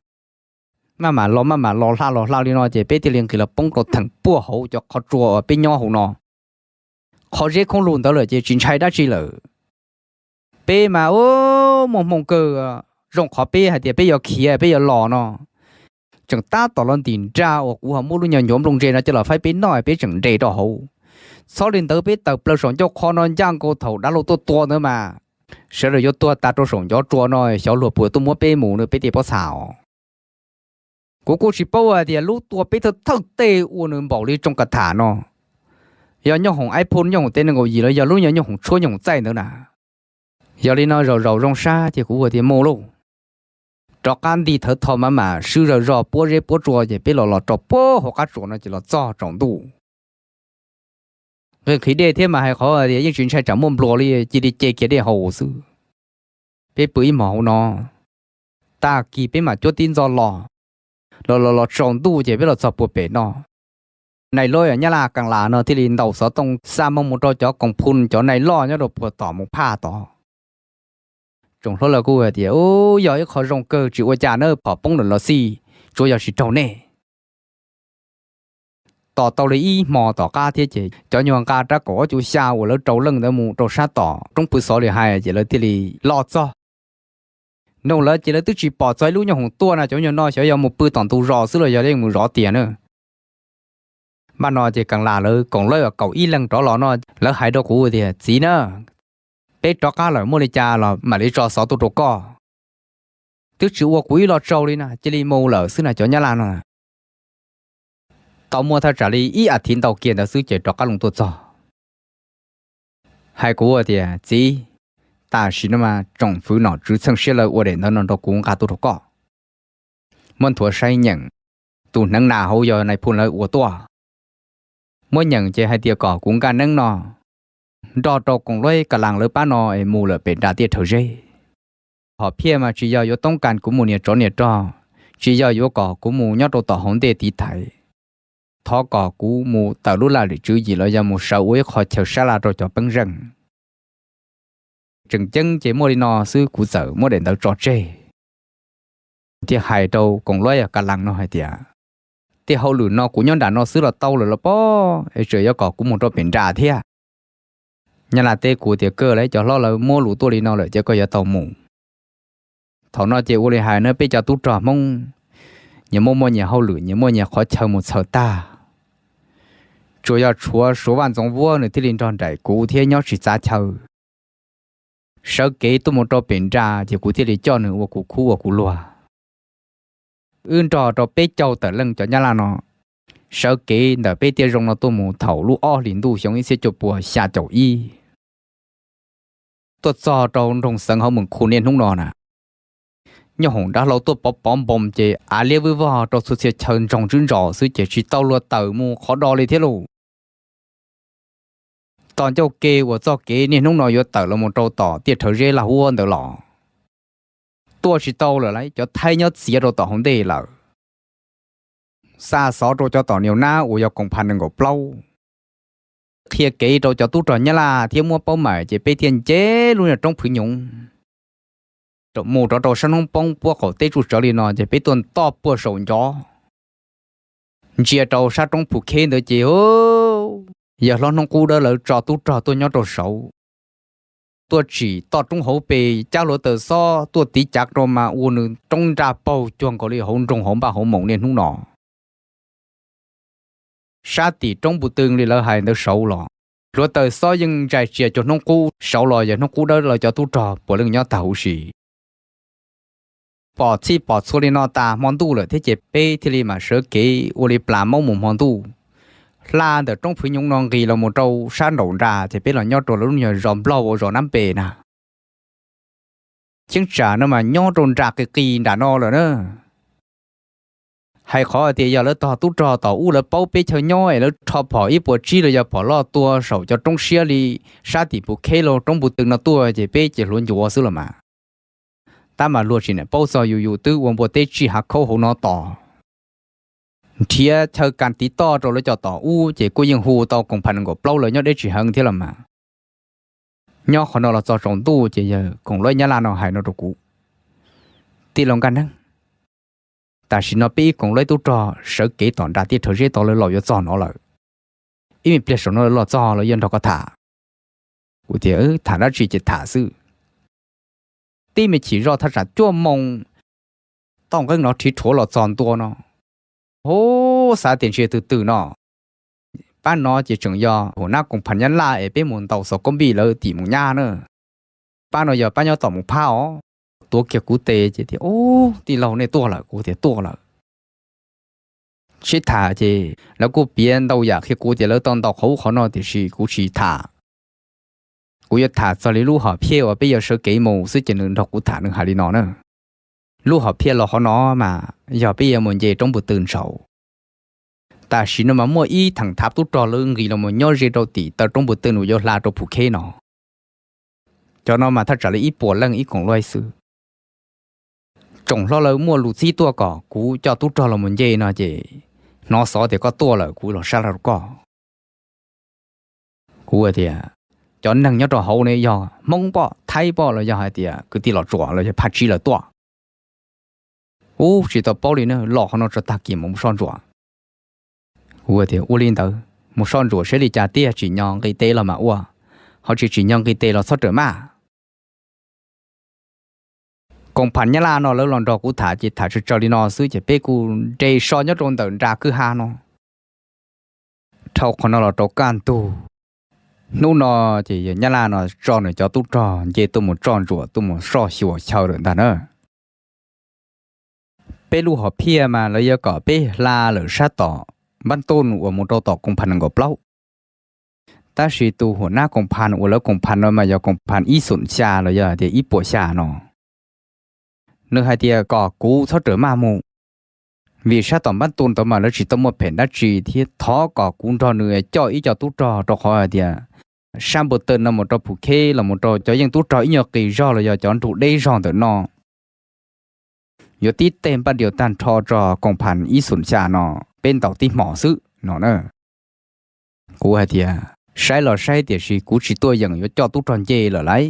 Maj mam los maj mam los hla los hla li no ces peb thiaj li nqis los poob rau theem puag hauv cov qhov tsua uas peb nyob hauv no. Qhov zeb khoob lug ntawd lawm ces tsis ntshai dab tsi lawm. Peb mas ua muaj hmoo kawg, zoo qhov peb hais tias peb yuav khiav peb yuav los no, tseem tab tom los ntim nra uas kuv ho muab lub nyuag ncuav nplooj ntse no coj los faib peb noj peb tseem nres rau hauv. Txhob li ntawd peb tawm plaws saum ncauj qhov no ncaj nkaus thaum dav hlau tuaj tua ntawd mas sawv daws yuav tuag tas rau saum ncov tsua no xyov luag puas tuaj muab peb mus no peb tej pob txha os. Kuv kuj tsis paub hais tias lub tua peb thawj thawj tej ua nws npaum li tsoo kas tham no yog nyooj hoom iPhone nyooj hoom tej nees nkaum yim los yog lub nyuag nyooj hoom tshuab nyooj hoom txaij ntawd na. Yog li no zaum zaum zoo sab ces kuv ua tias mus lauj, rov qab nti thawv tho mam mam swb zawg zog puab zeb puab tsua ces peb los los rau puag hauv qab tsuas no ces los txog tsaus ntuj. Nqhis nqhis dej thiab mas hais qhov tias yeej tsis ntshai tsam muaj npluas li, cia li ce kiag dej haus xwb. Peb pw ib hmos hauv no, tag kis peb mam cuab tib ntxov los, los los los tsaus ntuj ces peb los txog puag pem no. Nais loj Nyab Laj Kaas Las no thiaj li ntaus xov tooj xa moo mus rau cov koom phu cov nais loj nyob rau puag tom mus phaj tod. Tsoom hlob lawv kuj hais tias, Ub, yog ib qho zoo kawg tsis ua cas na, phom poob lawm los xij, tsuav yog tsis raug nej. Tos tau li ib hmo tom qab thiab ces cov nyuag nqa rab kaum ob cuv xya uas lawv rau leej ntawd mus rau sab tom roob pw xov li hais ces lawv thiaj li los txog. Noog lawv ces lawv twb tsis pom txog ib lub nyuag hoom tuaj na, cov nyuag no xyov yog mus pw tom ntug zos xwb los yog yeej mus zov tiag na. Npaj no ces Kaas Las lawv koom lawv kaum ib leeg rov los no, lawv hais rau kuv tias, Txiv na, peb rov qab lawm, muaj li cas los mam li tso xov tuaj rau koj. Twb tsis ua kuv ib lo tsaug li na, cia li mus lawm xwb na cov Nyab Laj no. Tau muaj thaj tsam li ib as thiv ntau kiag ntawd xwb ces rov qab los tuaj txog. Hais kuv tias, Txiv, tam sim no mas tsoom fwv nom tswv txheej siab lawv ua daim ntawv no rau kuv nqa tuaj rau koj. Muab nthuav saib nyeem, tus hneev nas hauv yog nais phoo lawv ua tuaj. Muab nyeem ces hais tias kom kuv nkaj neeb no, nrog rau koom luab Kaas Las lawv pab no es mus lawm pem nram tiaj rhawv zeb. Hom phiaj mas tsis yog yuav toob kas kuv mus nias tsov nias rog, tsis yog yuav kom kuv mus nyob rau tom hauv ntej tiv thaiv. Thov kom kuv mus tawm lub laj lim tswv yim los yog mus sawv ua ib qho chaw sab laj rau cov peeb zeej. Tseem ceeb ces muaj li no xwb kuv txawm muab daim ntawv tso tseg. Thiaj hais rau koom luab Kaas Las no hais tias, Tej hauj lwm no kuv nyob nram no xwb los tau lawm los pob es tseem yuav kom kuv mus rau pem nram thiab? Nyab Laj teb kuv tias, Kawg li, cov hlob lawv muab lus tuaj li no lawm ces koj yuav tau mus. Thaum no ces ua li hais na, peb cov tub rog Hmoob nyias muaj muaj nyias hauj lwm, nyias muaj nyias qhov chaw mus txhaws tag. Tsuas yog tshuav Suav Vaj Ntxoov Vuab nws thiaj li nrog nraim kuv thiab nyob tsis txav chaw. Sawv kev tuaj mus rau pem nram ces kuv thiaj li coj nws ua kuv khub ua kuv luag. Wb nrog rau peb caug tawm leej cov Nyab Laj no sawv kev ntawm peb tiaj zoo no tuaj mus thaum lub ob hlis ntuj xyoo ib txhiab cuaj puas xya caum ib. Tuaj txog rau nroog Xeev Hauv Meem Khu niaj hnub no na, nyuag hoom dav hlau tuaj pov pov npoos ces av liab vwj vog rau txhua txhia chaw ntsoog tswb ntsos xwb ces tsis tau luag tawm mus qhov do li thiab lauj. Tos ncauj ke uas txoj kev niaj hnub no yuav tawm los mus rau tom tiaj rhawv zeb Laj Huab ntawd los tuaj tsis tau lawm lauj, cov Thaib nyob txiav rau tom hauv ntej lawm. Xa xov rau cov tom niam nab uas yog koom phas nees nkaum plaub, qhia kev rau cov tub rog Nyab Laj thiab muab paub mam ces peb thiaj nce lub nyuag roob Phwv Nyoov mus rov rau sab hnub poob puab qaum teb tsuj tsawv li no ces peb tuaj toj puag saum ncov ntsia rau sab roob Phu Kheb ntawd ces yawg hlob Hnub Qub Dawb lawv tso tub rog tuaj nyob rau saud, tuaj tsim toj roob hauv pes cab hluav taws xob tuaj tiv cav rau mas ua nws roob nraj paug cuag nkaus li hauv nroog hauv npaj hauv moos niaj hnub no. Sab tim roob Npu Tw li lawv hais ntawd saud los hluav taws xob yeej ntsais tsias cuag hnub qub, saud los yawg Hnub Qub Dawb lawv cov tub rog puav leej nyob tag huv si. Pom txhij pom txhua li no tas hmo ntuj lawm thiab ces peb thiaj li mam sawv kev ua li plas maub mus hmo ntuj, hla ntawm roob Phwv Nyoov no nqis los mus rau sab nraum nra ces peb los nyob rau lub nyuag zos Nplaug ua zos Nab Npe na. Cheeb tsam no mas nyob rau nram qis qis nram no lawm na. Hais qhov tias yog lawv tog tub rog tom ub lawv paub peb chaw nyob es lawv rho phom ib puas tsib los yog phom loj tua saum cov roob siab li sab tim Phu Kheb los roob Npu Tw no tuaj ces peb ces hluav ncuav xwb los mas. Tab mas luag tsis niam paub txog yus, yus twb ua npua teb tsij hav khaub hauv no tos, nrhiav chaw kas tiv toj rau lawv cov tom ub ces kuj yeej hu tau koom phas nees nkaum plaub lawv nyob deb tsis heev thiab los mas. Nyob qhov no los txog tsaus ntuj ces yawg koom luaib Nyab Laj no hais no rau kuv, tij laug Nkaj Neeb, tam sim no peb ib koom luaib tub rog sawv kev tom nra tiaj rhawv zeb tod lawv los yuav txog no lawm. Ib me pliag saum no lawv los txog lawv yuav nrog koj tham. Kuv tias tham dab tsi ces tham xwb. Tib me chim zoj thaj tsam cuaj moos, toj nqeeb no rhiv rhuav los txog ntua no. Hu, xav tias ntshe twg twg no. Pab no ces tseem yog hua nab koom phas Nyab Laj es peb mus ntaus xov koob npij lawv tim mus nyab na. Pab no yog pab nyob tom mus phab os. Tuav kiag kuv tes ces tias, Ub, tij laug nej tuaj lawm. Kuv tias tuaj lawm. Sib tham ces lawv kuj piav ntau yam qhia kuv tias lawv tau ntaus qhov ub qhov no tiam sis kuv tsis tham. Kuv yuav tham txog li lub hom phiaj uas peb yuav sawv kev mus xwb ces nws nrog kuv tham nws hais li no na. Lub hom phiaj los qhov no mas yog peb yuav mus nce roob Npu Tw saud, tam sim no mas muaj ib theem thav tub rog lawv nqis los mus nyob ze rau tim taw roob Npu Tw uas yuav hla rau Phu Kheb no. Cov no mas thaj tsam li ib puas leej ib koom luaib xwb. Tsoom hlob lawv muaj lus txib tuaj kom kuv coj tub rog los mus nce no ces hnov xov tias koj tuaj lawm kuv los sab laj rau koj. Kuv tias, cov neeg nyob rau hauv ne yog Hmoob poj, Thaib poj los yog hais tias kwv tij Los Tsuas los yog Phaj Tsib lawv tuaj? Ub, tsis tau paub li na, los qhov no tso tag kis mus soj ntsuam. Kuv tias ua li ntawd, mus soj ntsuam saib li cas tiag, tsim nyog nqis tes los mam ua, ho tsis tsim nyog nqis tes los txhob rawm maj. Koom phas Nyab Laj no lawv los nrog kuv tham ces tham tsawg tsawg li no xwb ces peb kuj nres so nyob rau ntawm nra kwj ha no. Dhau qhov no los rau kaj ntug, hnub no ces yawg Nyab Laj no tso nws cov tub rog nce tuaj mus soj ntsuam tuaj mus soj xyuas chaw lawm ntag na. Peb lub hom phiaj mas lawv yuav kom peb hla lawm sab tom npab tuj uas mus rau tom koom phas nees nkaum plaub. Tab sis tus hua nab koom phas uas lawv koom phas no mas yog koom phas ib xoom xya los yog tias ib puas xya no. Nws hais tias kom kuv txhob rawm maj mus, vim sab tom npab tuj ntawd mas lawv tsis tau muaj phem dab tsi thiab thov kom kuv nrog nws coj ib co tub rog rau qhov hais tias sab npua taw no mus rau Phu Kheb los mus rau cov yeej tub rog ib nyuag qis zog los yog cov nrug deb zog ntawm no yuav tib teg npaj diaus tag nrho tso koom phas ib xoom xya no peb ntaus tib hmos xwb no na. Kuv hais tias saib los saib tiam sis kuv tsis tuaj yeem yuav coj tub rog nce lawm lauj.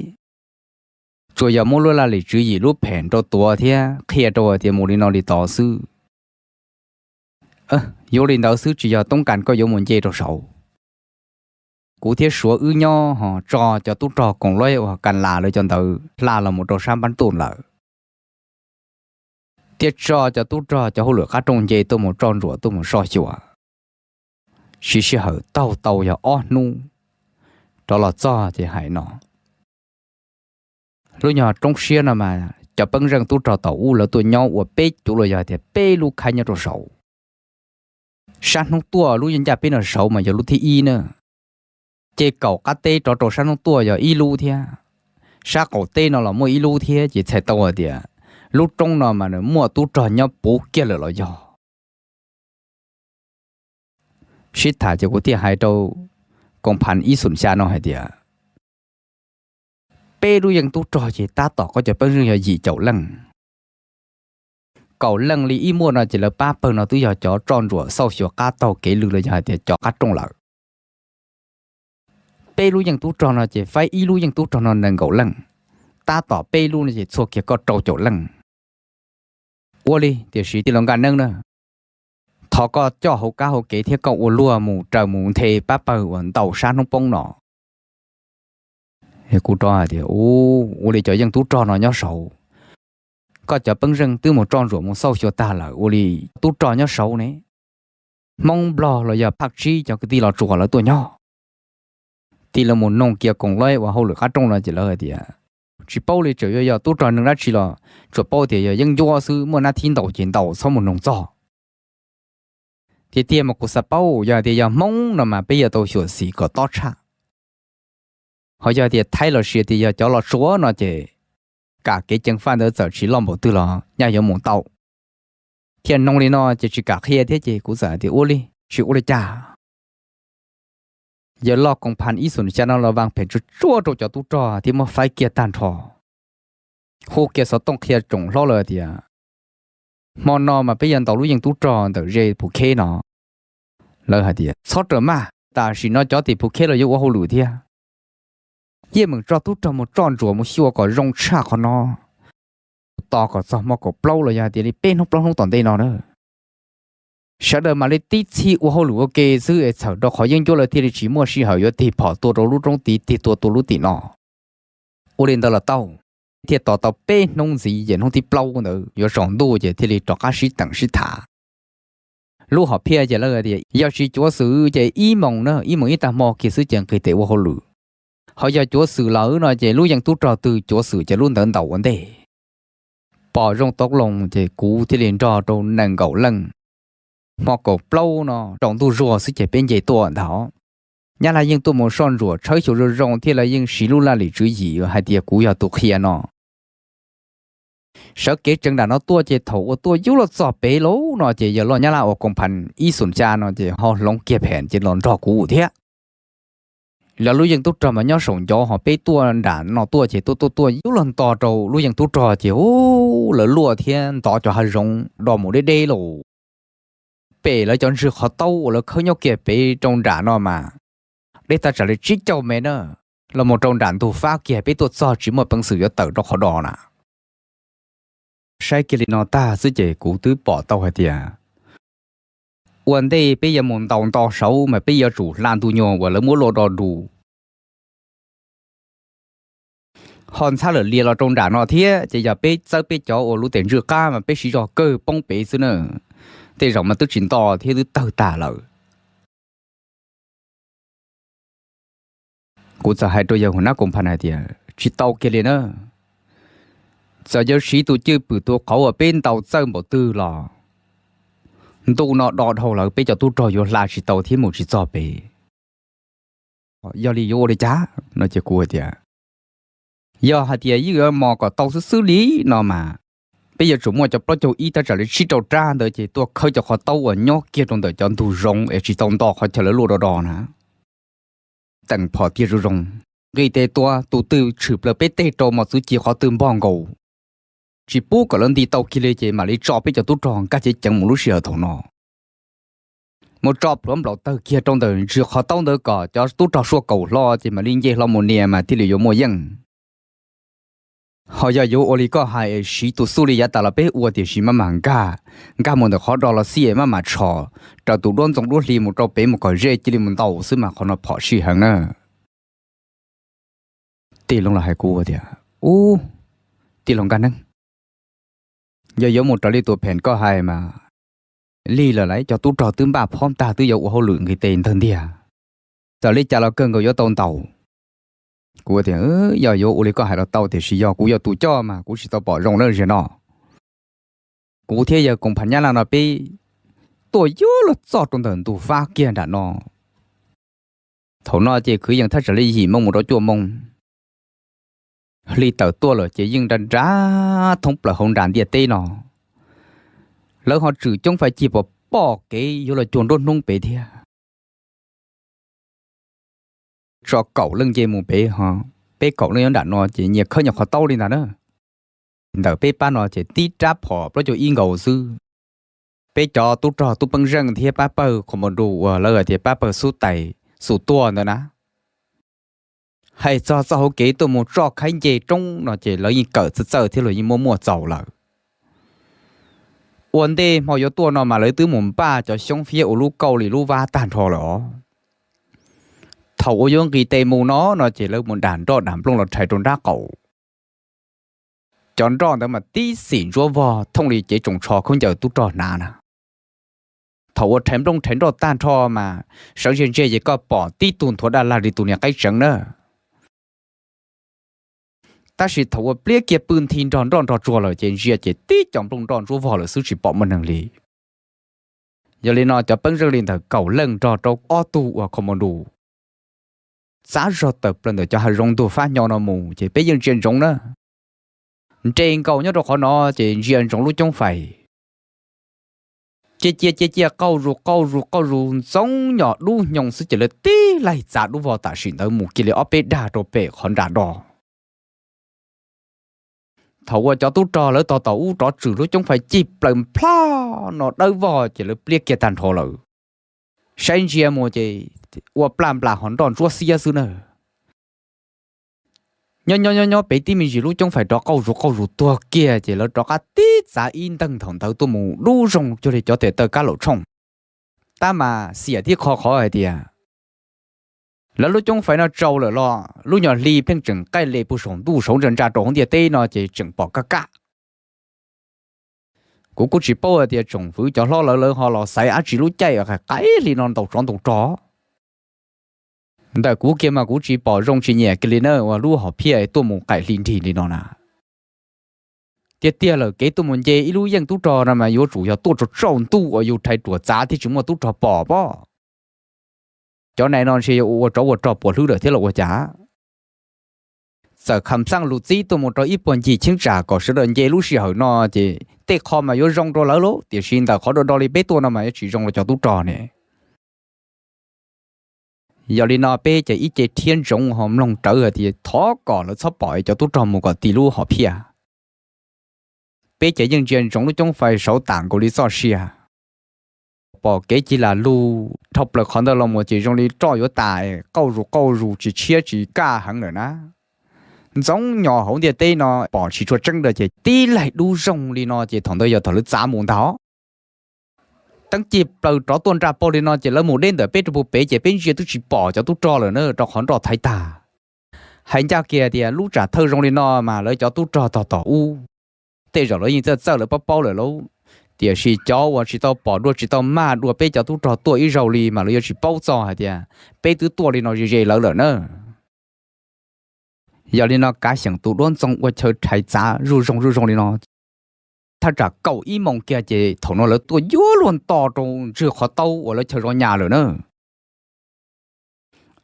Tsuas yog muab lub laj lim tswv yim lub phem rau tuav thiab qhia rau hais tias mus li no li tod xwb. Yuav li ntawd xwb tsis yog toob kas koj yuav mus nce rau saud. Kuv thiab Suav wb nyob ho tso cov tub rog koom luaib uas kas las lawv cov ntawd hla los mus rau sab npab tuj lawm, thiab tso cov tub rog cov hauj lwm qab rooj nce tuaj mus soj ntsuam tuaj mus soj xyuas. Siv sij hawm taug tau yog ob hnub rov los txog ces hais no, lub nyuag roob siab no mas cov peeb zeej tub rog tom ub lawv tuaj nyob ua peb cuv los yog tias peb lub khaib nyob rau saud. Sab hnub tuaj lub yeej ncaj peb no saud mas yog lub thib ib na. Ces kaum qab teb rov rau sab hnub tuaj yog ib lub thiab, sab qaum teb no los muaj ib lub thiab ces txhais tau hais tias lub roob no mas nws muaj tub rog nyob puv kiag lawm los yog. Sib tham ces kuv thiaj hais rau koom phas ib xoom xya no hais tias, peb lub yeej tub rog ces tab tom koj cov peeb zeej yog yim caum leej. Kaum leej li ib muaj no ces lawv pab pawg no twb yog cov tsoj ntsuam xauj xyuas qab taug kev lw los yog hais tias cov qab rooj lawm. Peb lub yeej tub rog no ces faib ib lub yeej tub rog no nees nkaum leej, tab tom peb lub no ces txhua kiag koj rau caum leej. Ua li tiam sis tij laug Nkaj Neeb na, thov koj coj hauv kab hauv kev thiab koj ua luag mus raws mus nthe pab pawg uas ntaus sab hnub poob no. Kuv rov hais tias, ua li cov yeej tub rog no nyob saud, koj cov peeb zeej twb mus tsoj ntsuam mus xauj xyuas tag lawm, ua li tub rog nyob saud ne, Hmoob Nplog los yog Phaj Tsib cov kwv tij los tsuas lawv tuaj nyob. Tij laug mus noog kiag koom laib ua hauj lwm qab rooj no ces lawv hais tias, tsis paub li, tseem yuav yog tub rog neeg dab tsi los tsuas paub tias yog yeeb ncuab xwb, muaj nab thib ntaus ces ntaus, txhob mus noog txog. Tiag tiag mas kuv xav paub, yog tias yog Hmoob no mas peb yuav tau xyuam xim kom tob tshaj. Ho yog tias Thaib los sis tias yog cov los tsuas no ces kam kev ceev faj ntawd txawm tsis loj npaum twg los nyaj yuav mus tau. Thiaj noog li no ces tsis kam qhia thiab ces kuv txawm hais tias ua li, tsis ua li cas. Yawg loj koom phas ib xus xya no los vas phem tsuag tsuag rau cov tub rog thiab muab faib kiag tag nrho. Hu kiag xov tooj qhia tsoom hlob lawv tias, hmo no mas peb yuav ntaus lub yeej tub rog ntawm ze Phuv Kheb no. Lawv hais tias txhob raws maj, tam sim no cov tim Phuv Kheb los yuav ua hauj lwm thiab. Yeej meem tso tub rog mus tsoj ntsuam mus xyuas kom zoo tshaj qhov no, tos kom txog hmo kaum plaub los yog hais tias li peb hnub plaub hnub tom ntej no na, sawv daws mam li tib txhij ua hauj lwm ua ke xwb es txhawm rau qhov yeeb ncuab lawv thiaj li tsis muaj sij hawm yuav tig phom tua rau lub roob tid, tig tua tua lub tim no. Ua li ntawd los tau. Thiaj tos tau peb hnub ntxiv ces hnub thib plaub ntawd yuav tsaus ntuj ces thiaj li rov qab sib teem sib tham. Lub hom phiaj ces lawv tias yog tsis cuav xwm ces ib moos na, ib moos ib tag hmo kiag xwb ces nqis tes ua hauj lwm. Ho yog cuav xwm lawm no ces lub yeej tub rog twg cuav xwm ces lub ntawd ntaus ua ntej. Pom zoo tau loo ces kuv thiaj li nrog rau nees nkaum leej. Hmo kaum plaub no tsaus ntuj zuag xwb ces peb nce tuaj ntag. Nyab Laj yeej tuaj mus soj ntsuam tshawb xyuas zoo zoo thiab lawv yeej siv lub laj lim tswv yim hais tias kuv yog tus qhia no. Sawv kev tseev nram no tuaj ces thaum uas tuaj yuav luag txog pem lawm no ces yawg loj Nyab Laj uas koom phas ib xus xya no ces ho hloov kiag phem ces los nrog kuv thiab. Lawv lub yeej tub rog mas nyob saum ncov ho peb tuaj nram no tuaj ces tuaj tuaj tuaj yuav luag nto rau lub yeej tub rog ces hu, lawv luaj thiab ntov cov hav zoov do mus deb deb lauj. Pem lawv cov ntswg qhov taub uas lawv khawb nyob kiag pem rau nram no mas deb tag tsam li tsib caug mev na, los mus rau nram ntug fab kiag peb tuaj txog tsis muaj peev xwm yuav tawm rau qhov do na. Saib kiag li no tag xwb ces kuv twb pom tau hais tias ua ntej peb yuav mus ntaus nto saud mas peb yuav tsum hla ntu nyuag uas lawv muab luaj do du ho ntxhab lawm lias los rau nram no thiab ces yog peb txawb peb cov uas lub tes ntswj qab mas peb siv zog kawg poob pem xwb na. Tej zaum mas twb tsis nto thiab twb tawg tag lawm. Kuv txawm hais rau yawg hu nab koom phas hais tias tsis tau kiag li na. Txawm yuav siv tus cwj pwm tus qauv uas peb ntaus txawj npaum twg los ntu no do dhau lawm peb cov tub rog yuav hla tsis tau thiab mus tsis txog pem. Yog li yuav ua li cas no ces kuv hais tias yog hais tias yeej yuav mos kom tau xwb xwb li no mas peb yuav tsum muaj cov plaub caug ib tab tsam li tsib rau rab ntawd ces tuaj khawb cov qhov taub uas nyob kiag rau ntawm cov ntug zoov es tsis tau nto qhov chaw lawv luaj do do na. Teem phom tiag zoo zoo, nqis tes tua tus twg tshwm plaws peb teg rau mos txwv ci qhov twg npog nkaus, tsis pub kom lawv nti tau kiag li ces mam li tso peb cov tub rog nkag cev ceev mus lub sij hawm thaum no. Mus tso plhuav nplaum tawg kiag rau ntawm ntswg qhov taub ntawd kom cov tub rog suab kaum hlo ces mam li nce hlo mus nias mas thiaj li yuav muaj yeej. Ho yog yuav ua li koj hais siv tus xuj li yav tas los peb ua tiam sis maj mam nkag, nkag mus ntawm qhov do los xij maj mam tshos raws tus duab ntxoo duab hli mus rau pem mus kom ze cia li mus ntaus xwb mas qhov no phom sij heev na. Tij Looj los hais kuv tias, ub, tij Looj Nkaj Neeb, yog yuav mus raws li tus phem koj hais mas lig lawm lauj, cov tub rog twb npaj phob tag twb yuav ua hauj lwm nqis tes ntawg ntiag, txawm li cas los kawg nkaus yuav tau ntaus. Kuv tias, yog yuav ua li koj hais los tau tiam sis yog kuv yog tus coj mas kuv tsis tau pom zoo lawm ziag no. Kuv thiab yawg koom phas Nyab Laj no peb tuaj yuav luag txoj rau ntawm ntug fab kiag nram no. Thaum no ces kwv yees thaj tsam li yim moo mus rau cuaj moo. Hli tawm tuaj lawm ces yeej nra nra thoob plaws hauv nram ntiaj teb no. Lawv ho tswm coob fais cig pom pom kev yuav los cuag nruab hnub pem thiab. Tso kaum leej nce mus pem ho, peb kaum leej nyob nram no ces nyias khawb nyias qhov taub li ntag na. Ntawm peb pab no ces tib rab phom plaub caug ib nkaus xwb. Peb cov tub rog tub peeb zeej thiab pab pawg qhov muas nru uas lawv hais tias pab pawg xub tais xus tuaj ntawd na, hais txog txoj hauv kev tuaj mus tsoj khaib nce roob no ces lawv yeej kawm txawj txawj thiab los yeej muaj muaj txaus lawm. Ua ntej hmo yuav tuaj no mas lawv twb mus npaj cov xyoob fiab ua lub kauj li lub vab tag nrho lawm os. Thaum uas yuav nqis tes mus no no ces lawv mus dam nroj dam nplooj los rhais rau nrab qaum. Cov nroj ntawd mas tib xim ntsuab vog thooj li cev tsoos tsho khaub ncaws tub rog hnav na. Thaum uas rhais nplooj rhais nroj tag nrho mas sawv ntseg ntseg ces koj pom tib tug nthuav daj lag li tus niag qaib tseev na. Tab sis thaum uas pliab kiag pw nthi nrog nroj nrog tsuag lawm ces ntsia ces tib co nplooj nroj ntsuab vog lawm xwb tsis pom muaj neeg li. Yog li no cov peeb zeej li ntawm kaum leej nrog rau ob tug uas kho mo nru txav zog tawm plaws ntawm cov hav zoov ntug fab hnyo no mus ces peb yeej ntsia ntsoov na. Nres nkaus nyob rau qhov no ces ntsia ntsoov lub coob fais. Cia cia cia cia qauj zus qauj zus qauj zus ntxoov nyos dub hnyoo xwb ces lawv tib laig txav dub vog tam sim ntawd mus kiag li ob peb dag rau pem qhov nram do. Thaum uas cov tub rog lawv tos tom ub rov tswm lub coob fais cig plaws nplhog no dawb vog ces lawv pliab kiag tag nrho lawm. Saib ntsia mus ces ua plaj nplas ho nroj ntsuab xiab xwb na. Nyob nyob nyob nyob pem tib me ntsis lub coob fais rov qauj zus qauj zus tuag kiag ces lawv rov qab tib txav ib nteeg thaum ntawd tuaj mus dub zoo cuag li cov tes taw kab laum tshooj. Tab mas xiam tib qho qhov hais tias lawv lub coob fais no tsau lawm los lub nyuag hli pheej tseem qaij le puag saum ntuj saud ntsa ntsa rau hauv ntiaj teb no ces tseem pom kaj kaj. Kuv kuj tsis paub hais tias tsoom fwv cov hlob lawv lawv ho los xaiv dab tsi lub caij qaim hli no ntaus tsov ntaus rog. Ntawm kuv kiag mas kuv tsis pom zoo tsis nyiam kiag li na uas lub hom phiaj tuaj mus qaim hli nrig li no na. Tiag tiag lawm kev tuaj mus nce ib lub yeej tub rog no mas yuav tsum yog tuaj tsaus tsaus ntuj uas yus rhais ruam txav thiaj tsis muaj tub rog pom pob. Cov nais no ntshe yuav ua tsov ua rog puas hlwb lawm thiab los ua cas. Txawm kham xaj lus txib tuaj mus rau ib puag ncig cheeb tsam kom sawv daws nce lub sij hawm no ces tej qho mas yuav zoo rau lawv lauj, tiam sis ntawm qhov do do li peb tuaj no mas yuav tsis zoo rau cov tub rog ne. Yog li no peb ces ib ce rhiab ntsoov ho mloog rawv hais tias thov kom lawv txhob pom cov tub rog mus kom ti lub hom phiaj. Peb ces yeej ntsia ntsoov lub coob fais saud tas nkaus li txoj sia. Pom kev cig lam lug dhau plaws qhov ntawd los mus ces zoo li roj yuav tas, qauj zus qauj zus tsis tshiab tsis kaj heev lawm na. Ntxoov nyos hauv ntiaj teb no pom tsis tshua tseeb lawm ces tib laig dub zoo li no ces thaum ntawd yog thaum lawv txav mus ntag. Teeb cig plaws rov tuaj nra paug li no ces lawv mus deb ntawm peb rau puag pem ces peb ntsia twb tsis pom cov tub rog lawm na rau qhov nroj thaiv tag. Hais ncaj kiag tias lub tsam thawj zoo li no mas lawv cov tub rog tog tom ub, tej zaum lawv yeej txawj txawj lawv paub paub lawm lauj. Tiam sis cov uas tsis tau pom dua tsis tau mag dua peb cov tub rog tuaj ib zaug li mas lawv yuav tsis paub txog hais tias peb twb tuaj li no ze ze lawv lawm na. Yog li no kav xyeem tus duab ntxoo ua chaw rhais txav zuj zoo zuj zoo li no. Thaj tsam kaum ib moos kiag ces thaum no lawv tuaj yuav luag nto rau ntswg qhov taub uas lawv chaw zov nyas lawm na.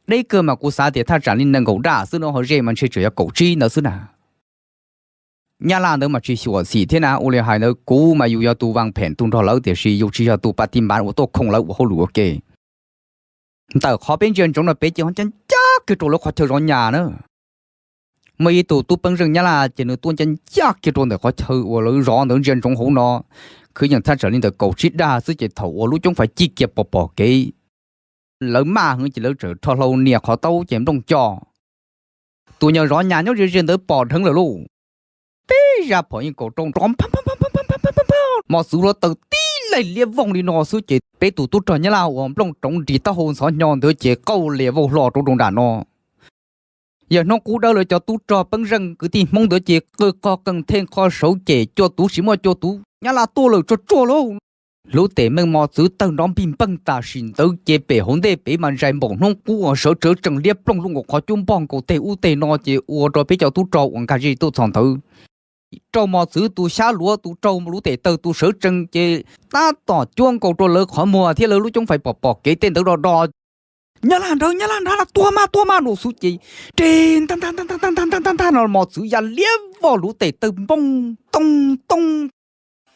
Deb kawg mas kuv xav tias thaj tsam li nees nkaum daj xwb no ho ze mas ntshe tseem yog kaum tsib ntawd xwb na. Nyab laj ntawd mas tsis xyuam xim thiab na, ua li hais ntawd kuv mas yus yog tus vas phem tus nrog lawv tiam sis yus tsis yog tus pa ti npav uas tuaj khoo lawv ua hauj lwm ua ke. Ntawm qhov peb ntsia ntsoov no peb ces ho ncaj ncaj kiag rau lawv qhov chaw zov nyas na. Muaj ib tug tub peeb zeej nyab laj ces nws tuaj ncaj ncaj kiag rau ntawm qhov chaw uas lawv zov ntawd ntsia ntsoov hauv no, kwv yees thaj tsam li ntawm kaum tsib daj xwb ces thaum uas lub coob fais cig kiag pom pom kev, lawv maj heev ces lawv txawm rho hlau nias qhov taub ces nplooj co. Tus nyuag zov nyas nyob ze ze ntawd pom dheev lawm lauj. Tib zaj phom yeej kaum rau nrov, mos txwv hluav taws tib laig liab vooj li no xwb ces peb tus tub rog nyab laj uas nplooj roov nris taub hau ntxhov hnyo ntawd ces qauj lias vau hlo rau rau nram no. Yawg hnub qub dawb lawv cov tub rog peeb zeej kwv tij Hmoob ntawd ces qw qog qees thej qho saud ces cua tuv tsis muaj cua tuv nyab laj tuaj lawm tsuag tsuag lauj. Lub tes meej mos txwv tawg nrov npig npeeg tam sim ntawd ces pem hauv ntej pem mas ntsais npaum hnub qub uas sawv tsawv tsees liab ploog lub nkaus qhov cub npog nkaus tej ub tej no ces ua rau peb cov tub rog uas nkag zej tuaj txog ntawd raug mos txwv tus xyab luav tus raug lub tes tawg tus sawv tsees ces tab tom cuab nkaus rau lawv qhov muag thiab lawv lub coob fais pom pom kev tej ntawd do do. Nyab laj nrad nyab laj nrad tuag mas tuag mas nraum xwb ces res ntag ntag ntag ntag ntag ntag ntag no mos txwv ya liab vog lub tes tawg npoo tooj tooj.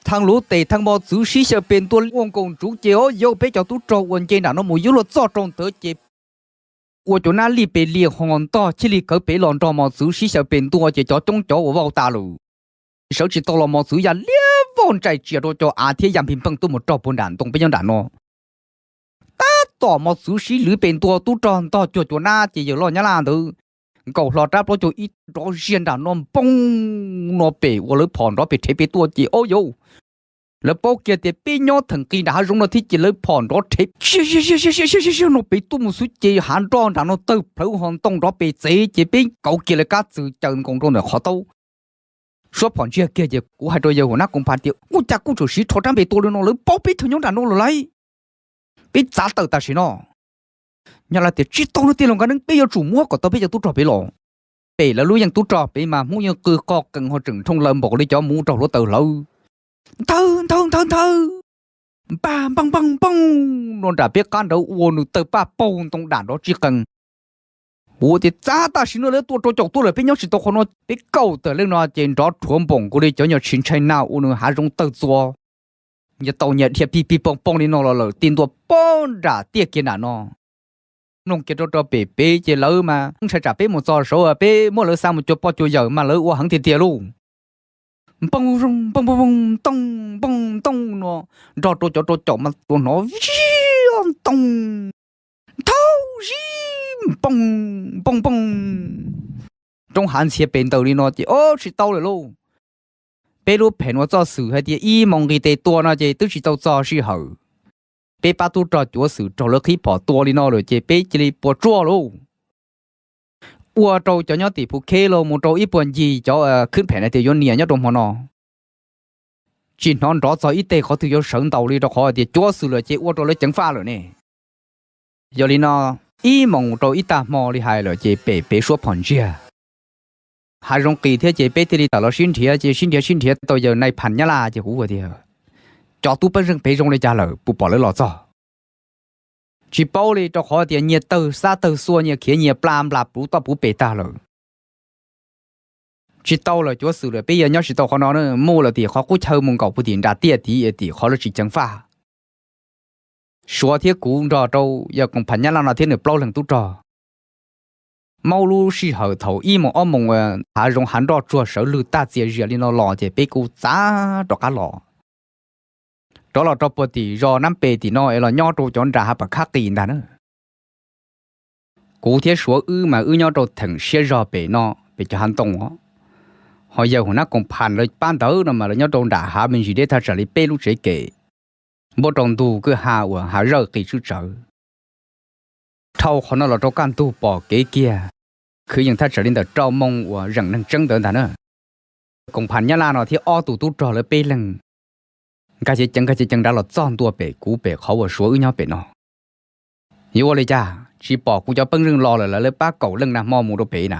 Thaj lub tes thaj mos txwv sib xyaw pes ntua ua nkaus ntsuv ces o yau peb cov tub rog uas nce nram no mus yuav luag txoj rau ntawd ces ua cov nab lij pes lias ho ntog chij li kawv pem los nrog mos txwv sib xyaw pes ntua ces cov coob cov uas vau tas lawm. Sawv tsis tau los mos txwv ya liab voj ntsais tsias rau cov av thiab ya npig npeej tuaj mus raug puag nram ntoo peb nyob nram no. Tab tom mos txwv sib lwv pes ntua tub rog ntog cuag cua nab ces yawg loj Nyab Laj ntawd nkaum hlo rab plaub caug ib nrov ziag nram no npoo no pem ua lawv phom nrov pem rhev pem tuaj ces ob yauv, lawv paub kiag tias peb nyob theem qis nram hav zoov no thiab ces lawv phom nrov rhev ziag ziag ziag no pem tuaj mus xwb ces hav nroj nram no tawg plhawv ho ntoo nrov pem txev ces peb kauv kiag lawv kab txwm caws nkaus rau ntawm qhov taub. Suab phom ntsiag kiag ces kuv hais rau yawg huam nab koom phav tias ua cas kuj tseem siv rho rab npe tua li no, lawv paub peb chaw nyob nram no lawm lauj. Peb txav tawm tam sim no. Nyab Laj tias tsis tau no tiag los nkaj neeb, peb yuav tsum muab kom tau peb cov tub rog pem los. Pem lawv lub yeej tub rog pem mas hmoob yeej qw qo qees ho tseem nrhoo laws npaum li cov muv raug hluav taws hlawv. Nthawv nthawv nthawv nthawv, npaj npaj npaj npaj no nram peb qab nrad ua nws tawg paj paug ntoo dam nrov tsij qees. Kuv tias txav tam sim no lawv tua rau caum tuaj lawm, peb nyob tsis tau qhov no, peb kaum tawm leej no ces nrov rhuav npaum nkaus li cov nyuag tshis ntshai nag ua nws hav zoov tawg txua. Nyias tau nyias dhia pig pig poog poog li no los lawm ti ntua pob nram tiaj kiag nram no. Mloog kiag rau rau pem peb ces lawv mas ntshai tsam peb mus txog saud peb muab lawv xa mus cuag poj cuag yawm mas lawv ua heev tiag tiag lauj. Npoo zoo npoo npoo npoo ntoo npoo ntoo no nrog rau cov rau caum mas tuas hnov viab ntoo, nthawv zib npoo npoo npoo. Roob hav ntxhias pes ntawm li no ces ob tsis tau lawm lauj. Peb lub phem nuav txoj xwm hais tias ib moos nqis tes tua no ces twb tsis tau txog sij hawm. Peb pab tub rog cuav xwm raug lawv qhib phom tua li no lawm ces peb cia li puas tsuaj lauj. Ua rau cov nyob tim Phuv Kheb los mus rau ib puag ncig cov khwb phem na tias yuav nias nyob rau hmo no. Tsis hnov nrov txog ib teg qhov twg yuav sawv ntaus li rau qhov tias cuav xwm lawm ces ua rau lawv ceev faj lawm ne. Yog li no, ib moos rau ib tag hmo li hais lawm ces pem peb suab phom ntsiag. Hav zoov qis thiab ces peb thiaj li tawm los sib nrhiav ces sib nrhiav sib nrhiav tau yawg Nais Phas Nyab Laj ces kuv tias cov tub pej xeem pem zoo li cas lawm puas pom lawv los txog. Tsis paub li rau qhov tias nyias tawg xab tawg xua nyias khiav nyias pla nplas puv toj puv pes tag lawm. Tsis tau lawm cuav xwm lawm peb yuav nyob tsis tau qhov no, mus lawm tim qhov qub chaw mus nkaum puag tim nram tiaj tid tim qhov lawv tsis ceev faj. Suav thiab kuv nrog rau yawg koom phas Nyab Laj no thiab nws plaub leeg tub rog. Maub lub sij hawm thaum ib moos ob moos hav zoov hav nroj tsuag sawv lwg tag txias zias li no los ces peb kuj txav rov qab los. Rov los rau puag tim zos Nab Pes tim no es los nyob rau cov nram hav Pam Khab Qis ntag na. Kuv thiab Suav wb mas wb nyob rau theem siab zog pem no pem cov hav ntoo os. Ho yawg Huam Nab Koom Phas lawv pab ntawd no mas lawv nyob rau nram hav me ntsis deb thaj tsam li peb lub tsev kem, npuab rau ntug kwj ha uas hav zawj qis tswb tsawv. Dhau qhov no los rau kaj ntug pom kev kiag, kwv yees thaj tsam li ntawm rau moos uas zeem neeg tseeb ntawd ntag na. Koom Phas Nyab Laj no thiab ob tug tub rog lawv peb leeg nkag ceev nkag ceev nrad los txog ntua pem kuv pem qhov uas Suav wb nyob pem no. Yuav ua li cas tsis pom kuv cov pej xeem los lawm, lawv pab kaum leej nag hmo mus rau pem na.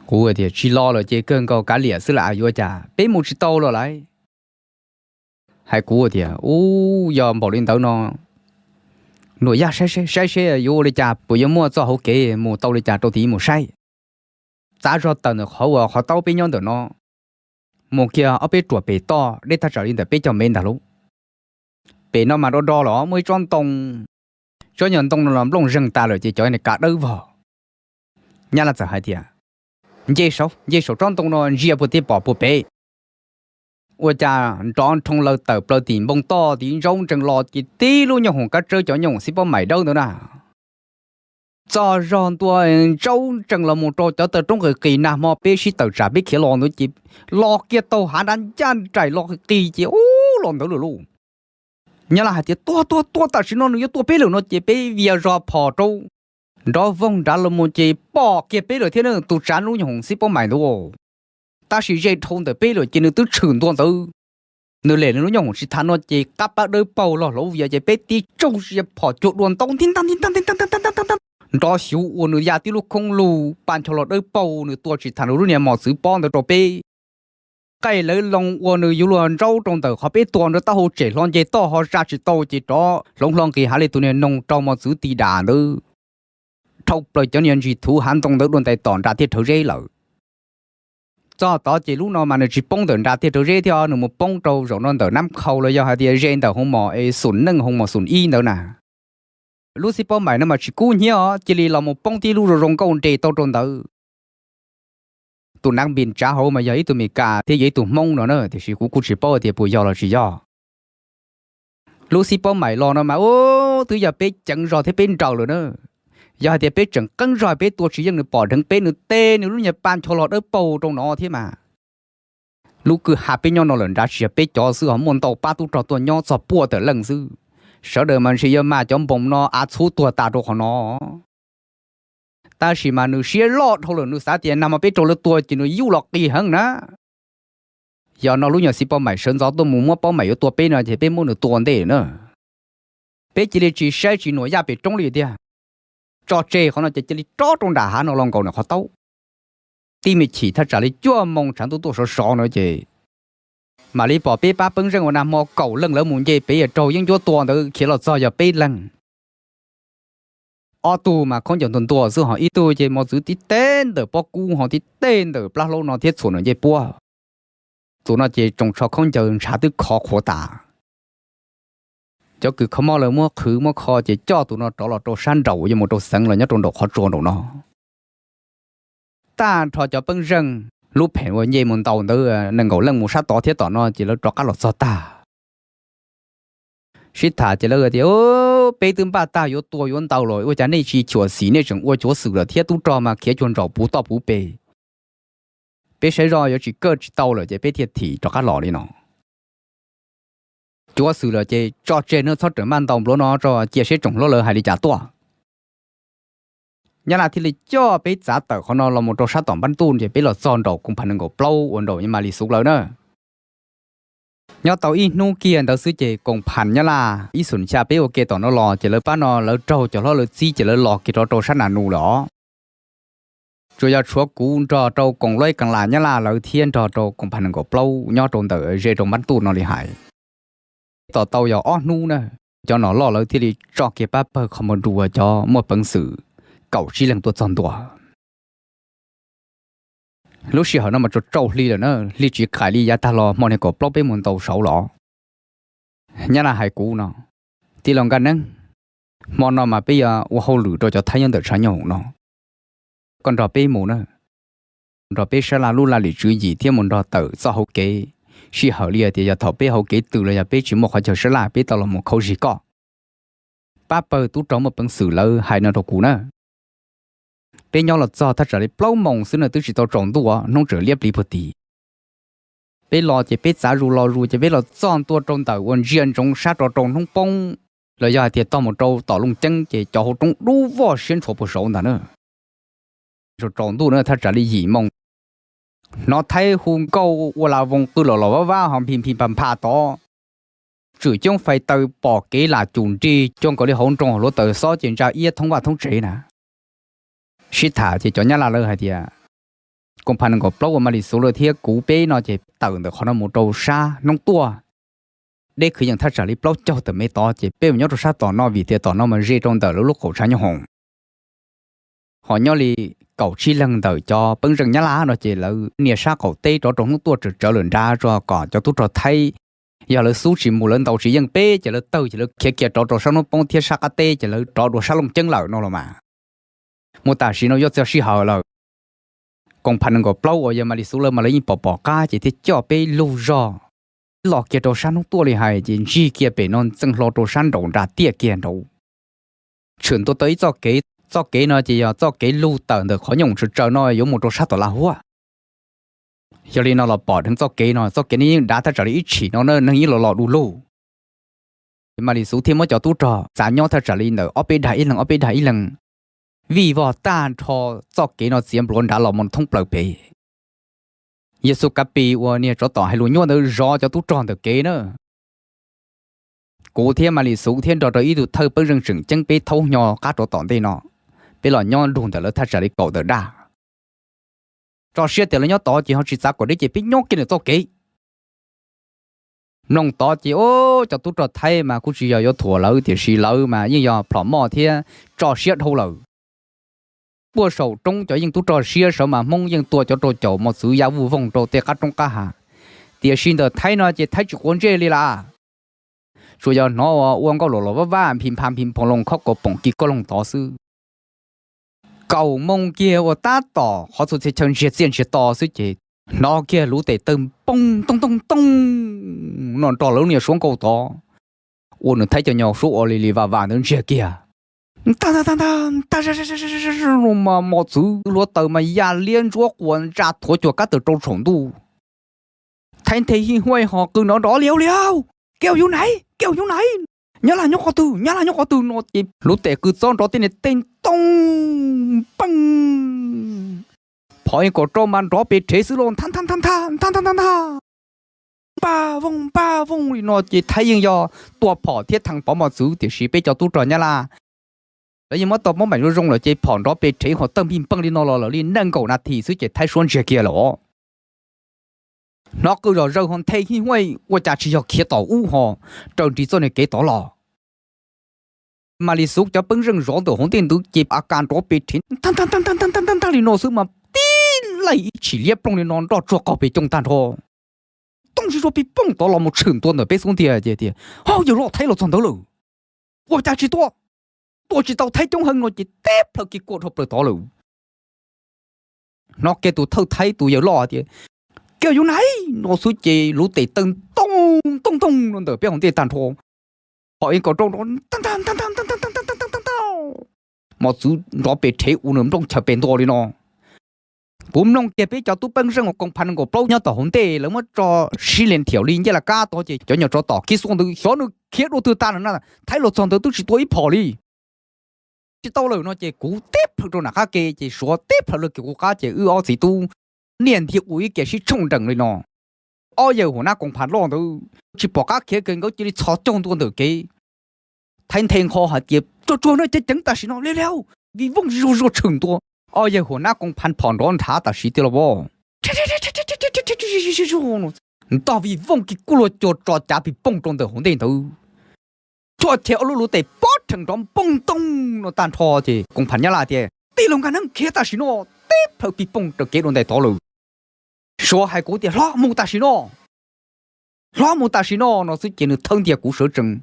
Kuv tias tsis los lawm ces kawg nkaus kav liam xwb las, yuav cas peb mus tsis tau los lawm. Hais kuv tias ub, yog npaum li ntawd no, nuam yaj saib seb, saib seb yuav ua li cas, puas yuav muaj txoj hauv kev mus tau li cas rau tid mus saib. Txav zog tawm ntawm qhov uas qhov taub peb nyob ntawm no mus kiag ob peb ruam pem toj deb thaj tsam li ntawm peb cog mev ntag lauj. Pem no mas do do los muaj ib tsob ntoo, tsob nyuag ntoo no los nplooj zeeg tas lawm ces cov kav dawb vog. Nyab Laj txawm hais tias nce saum, nce saum tsob ntoo no ntsia puag tij pom puag pem. Ua cas nrov nrhoo laws tawm plaws tim npoo toj tim ntsaub ntsees los ces tib lub nyoob hoom kab tsawb cov nyoob hoom xib pob maim dawb ntawd na. Txog zog ntua ntsaub ntsees los mus rau cov taw roob qis qis nag hmo peb sib tawm tsam peb khiav los ntawd ces los kiag taug hav nrad ncaj nraim los qis qis ces ub los ntawd lawm lauj. Nyab Laj hais tias tua tua tua, tam sim no nws yuav tua peb lawm no ces peb vias zog phom rau nrov voog nrad los mus ces pom kiag peb lawm thiab na, tus tsav lub nyoob hoom xib pob maim ntawd. Tab sis ze dhau ntawm peb lawm ces nws twb tshwm ntua ntawd. Nws lem nws lub nyoob hoom tsis tham no ces qab pab dawb paug los hlauv vias ces peb tib tsaug zis phom cuag dua ntau nti ntag nti ntag nti ntag nrov xyuv ua nws ya tib lub khoob lug pa ncho los dawb paug, nws tua tsis tham nws lub niag mos txwv pob ntawd rau peb. Qaij lawv loo ua nws yuav luag ntsaub rau ntawm qhov peb tua nrad taub hau tsem hlo nce toj ho za tsis tau ces rov hloov hlo nqis hav li tus niag noog raug mos txwv ti dam ntawd. Dhau plaws cov niag ntsis thuv hav ntoo ntawd dua ntais tom nram tiaj rhawv zeb lawm. Txog tod ces lub no mas nws tsis poob ntawm nram tiaj rhawv zeb thiab, nws mus poob rau zaum no ntawm Nab Khau los yog hais tias ze ntawm hoo mos es xum neej hoo mos xum ib ntawd na. Lub xib pob maim no mas tsis kub hnyiab os, cia li los mus poob tib lub zoo zoo nkauj nres tau rau ntawd. Tus nav npis tsav hauv mas yog ib tug Mes Kas thiab yog ib tug Hmoob no na, tiam sis kuv kuj tsis paub tias puas yog los tsis yog. Lub xib paub maim los no mas ub twb yog peb ceev zog thiab peb nrawm lawm na. Yog hais tias peb tseem qeeb zog peb tua tsis yeej nws pom dheev peb, nws teb nws lub niag pa ncho los dawb paug rau no thiab mas. Lub kwj ha peb nyob no lawm nrad tsis yog peb cov xwb ho muaj ntau pab tub rog tuaj nyob txog puag tawm leej xwb. Sawv daws mas ntshe yuav mag cov npoos no av txhub tuag tas rau qhov no. Tab sis mas nws siab loj dhau lawm, nws xav tias nag hmo peb raug lawv tua ces nws yuj los qis heev na. Yog no lub nyuag xib paub maim sawv ntxov tuaj mus muab paub maim yuav tua peb no ces peb muab nws tua ntej na. Peb cia li tsis saib tsis nuam yaj pem roob li tiag. Tso tseg qhov no ces cia li rov rau nram hav no los nkaum nws qhov taub. Tib me chim thaj tsam li cuaj moos tshav ntuj tuaj sov sov no ces mam li pom peb pab Peeb Zeej ua nag hmo kaum leej lawv mus nce pem raug yeeb ncuab tua ntawd khiav los txog yog peb leeg. Ob tug mas khaub ncaws ntuag ntuag xwb, ho ib tug ces mos txwv tib teg ntawm pob kub ho tib teg ntawm plab hlaub no thiab txhuam nws ncej puab. Tus no ces tsoos tsho khaub ncaws ntshav twb khov qhuav tas. Cov kws kho mob lawv muab qhwv muab kho ces coj tus no rov los rau sab nraum, yuav mus rau xeev los nyob rau nraum qhov tsua nraum no. Tag nrho cov Peeb Zeej lub pheem uas nce mus ntaus ntawd nees nkaum leej mus sab tod thiab tom no ces lawv rov qab los txog tag. Sib tham ces lawv tias, peb twb npaj tag yuav tua yuav ntaus los ua cas nej tsis chua xim, nej tseem ua cuav xwm lawm thiab, tub rog mas khiav cuag nraum puv toj puv pes. Peb saib zoj yuav tsis kaj tsis tau lawm ces peb thiaj thim rov qab los li no. Cuav xwm lawm ces tso tseg nawb, txhob rawm maj ntaus npluav no tso, cia seb tsoom hlob lawv hais li cas tuaj. Nyab Laj thiaj li coj peb txav tawm qhov no los mus rau sab tom npab ntuj ces peb los txog nraum koom phas nees nkaum plaub uas nraum Mas Lis Xuv lawv na. Nyob tau ib hnub kiag ntawd xwb ces koom phas Nyab Laj ib xum xya peb ua ke tom no los ces lawv pab no lawv raug cov hlob lawv txib ces lawv los kiag rov rau sab Nas Nus lawm os. Tsuas yog tshuav kuv nrog rau koom loib Kaas Las Nyab Laj lawv thiab nrog rau koom phas nees nkaum plaub nyob rau ntawm ze rau npab ntuj no li hais. Tos tau yog ob hnub na, cov nom loj lawv thiaj li tso kiag pab pawg qhov muag dua cov muaj peev xwm kaum tsib leeg tuaj txog ntua. Lub sij hawm no mas tsaus tsaus hli lawm na, hli tsis qais li yav tag los hmo niag kaum plaub peb mus ntaus saud los. Nyab Laj hais kuv no, tij laug Nkaj Neeb, hmo no mas peb yuav ua hauj lwm rau cov Thaib nyob ntawm tshav nyooj hoom no. Koj nrog peb mus na, nrog peb sab laj lub laj lim tswv yim thiab mus nrog tawm txoj hauv kev. Sij hawm li hais tias yog thaum peb hauv kev tws los yog peb tsis muaj qhov chaw sab laj peb tau los mus khaub zig koj. Pab pawg tub rog muaj peev xwm lawv hais no rau kuv na. Peb nyob los txog thaj tsam li plaub moos xwb na twb tsis tau tsaus ntuj, hnub tseem liab pliv puag tid. Peb los ces peb txav zus los zus ces peb los txog ntua rau ntawm uas ntsia ntsoov sab rov rau hnub poob, los yog hais tias tog mus rau tom Looj Ceeb ces cov hauv roob dub voj siab ntshua puag saud ntag na. Tsaus tsaus ntuj na thaj tsam li yim moos, hnov Thaib hu nkauj ua la voos qw los los vab vab ho nphis nphis nphas nphas tod. Tswm coob fais taw pom kev lam cum nrig cuag nkaus li hauv nroog hluav taws xob ces ntsa iab thoob vaj thoob tsev na. Sib tham ces cov Nyab Laj lawv hais tias, koom phas nees nkaum plaub uas Mas Lis Xuv lawv thiab kuv peb no ces tawm ntawm qhov no mus rau sab hnub tuaj. Deb kwv yees thaj tsam li plaub caug tawm me tod ces peb mus nyob rau sab tom no vim tias tom no mas ze rau ntawm lawv lub qaum tshav nyooj hoom. Ho nyob li kaum tsib leeg ntawm cov peeb zeej Nyab Laj no ces lawv nias sab qaum teb rov rau hnub tuaj tsawv tsawv lawm nrad tso kom cov tub rog Thaib, yog lawv xub tsis mus lawv ntaus tsis yeej peb ces lawv tawg ces lawv khiav kiag rov rau sab hnub poob thiab sab qab teb ces lawv rov dua sab Looj Ceeb lawm no los mas. Mus tam sim no yuav txog sij hawm lawm. Koom phas nees nkaum plaub uas yog Mas Lis Xuv lawv mas lawv yeej pom pom qab ces thiaj coj peb lug zog los kiag rau sab hnub tuaj li hais ces ntsig kiag pem no ntxeev hlo rau sab nraud nram tiaj kiag nraud. Tshwm ntua tau ib txoj kev, txoj kev no ces yog txoj kev lug tawm ntawm qhov nyooj tsawv tsawv no yuav mus rau sab tom Laj Huab. Yog li no los pom dheev txoj kev no, txoj kev no yeej dav thaj tsam li ib tshim no na, neeg yeej los los du lug. Mas Lis Xuv thiaj muab cov tub rog txav nyob thaj tsam li ntawm ob peb dag ib leeg ob peb dag ib leeg, vij vog tag nrho txoj kev no txiav npluav nrad los mus thoob plaws pem. Yexus Kav Pis uas niag tsov tom hais lus nyuaj ntawd zov cov tub rog ntawm kev na. Kuv thiab Mas Lis Xuv thiab nrog rau ib tug thawj peeb zeej tseem ceeb peb thaub hnyo qab rov tom ntej no, peb los nyob nrug ntawm lawv thaj tsam li kaum tawm daj. Tso siab tias lawv nyob tod ces ho tsis txav kom deb ces peb nyob kiag ntawm txoj kev. Mloog tod ces o, cov tub rog Thaib mas kuj tsis yog yuav thuam lawv tiam sis lawv mas yeej yog plhom moj thiab tso siab dhau lawm. Puag saum roob cov yeej tub rog siab sawv mas Hmoob yeej tua cov rau caum mos txwv ya vuj voog rau tej qab roob qab hav. Tiam sis ntawm Thaib no ces Thaib tsis quav ntsej li las. Tsuas yog hnov ua nkauj los los vaj vaj nphis nphas nphis nphoo loo khob kaus poom kis kauj loog tod xwb. Kaum moo kiag uas tab tom qhov txhua txhia chaw ntsiag txiaj ntsiag to xwb ces hnov kiag lub tes taw npoo tooj tooj tooj no nrog lawv niag suab nkauj tod, ua nws Thaib cov nyuag suab ua li li vam vam ntawd ntsiag kiag. Tag tag tag tag tag, mos txwv hluav taws mas ya liab ntsuab quas ntsa thuav cuag kab tawm rau saum ntuj. Thaib nthe hij huaj ho qw nrov nrov li hauj li hauj, Kiau yug naiv, Kiau yug naiv, Nyab Laj nyob qhov twg, Nyab Laj nyob qhov twg no ces lub tes qw txob nrov tej niag tej ntoo npeej. Phom ib kaum rau mas nrov pes rhev xwb los nthab nthab nthab nthab nthab nthab nthab, npaj vooj npaj vooj li no ces Thaib yeej yog tua phom thiab theej pov mos txwv tiam sis peb cov tub rog Nyab Laj lawv yeej muab tau mob meem zoo zoo lawm ces phom nrov pes rhev ho tawg npij npeej li no los lawv li nees nkaum nas this xwb ces Thaib suab ntsiag kiag lawm. Hnov qw zom zaws ho nthe hij huaj ua cas tsis yog khiav tom ub ho raws nris txoj niag kev tod los. Mam li xuv cov peeb zeej zov ntawm hauv ntej ntawd ces a kas nrov pes rhev ntag ntag ntag li no xwb mas tib laij ib chim liab ploog li no nroj tsuag qaug pes cooj tag nrho. Tooj tsis tsuag pij pooj tod los mus tshwm ntua ntawm peb xub ntiag ces tias, Hauj, yawg loj, Thaib los txog ntawd lawm. Ua cas tsis tua? Tua tsis tau, Thaib coob heev no ces teb plhaw kiag kuaj dhau plaws tod lawm. Hnov kiag tus thawj Thaib tus yawg loj tias, Kiau yug naiv no xwb ces lub tes taw ntooj ntooj ntooj no ntawm peb hauv ntej tag nrho. Phom ib kaum rau nrov ntag ntag ntag ntag, mos txwv nrov pes rhev ua nws nplooj chaws pes ntua li no. Kuv mloog kiag peb cov tub peeb zeej uas koom phav nees nkaum plaub nyob tom hauv ntej lawv muab tso sib li thiaum li ncej laj kab tod ces cov nyuag tsov tom khib xuab ntawd xyov nws khiav dua twg tag lawm na, Thaib los txog ntawd twb tsis tua ib phom li. Tsis tau lawm no ces kuv teb plhaw rau nram qab ke ces Suav teb plhaw rau kiag kuv qab ces wb ob txiv tub niaj nthi ua ib ke sib tshooj nrees li no. Ob yawg huam nab koom phav loj ntawd tsis pom qab khiav kiag nkawd cia li txhos caug ntua ntawm kev. Thaib nthe nqho hais tias, Tsuag tsuag no, ceev ceev tam sim no, liab liab, vij vooj zuag zuag tshwm ntua. Ob yawg huam nab koom phav phom nrov nrhav tam sim tiag los as. Ntog vij vooj kiag kuj luag cuag tso cav pij pooj rau ntawm hauv ntej ntawd. Tsuag cheg ob lub lub tes pob rhees nrov npoo ntooj no tag nrho ces koom phav Nyab Laj tias, Tij laug Nkaj Neeb, khiav tam sim no. Teb plhaw pij pooj raws kev dua ntais tod lawm. Suav hais kuv tias, Hlob, mus tam sim no. Hlob, mus tam sim no no xwb ces nws thawb ntiag kuv sawv tsees.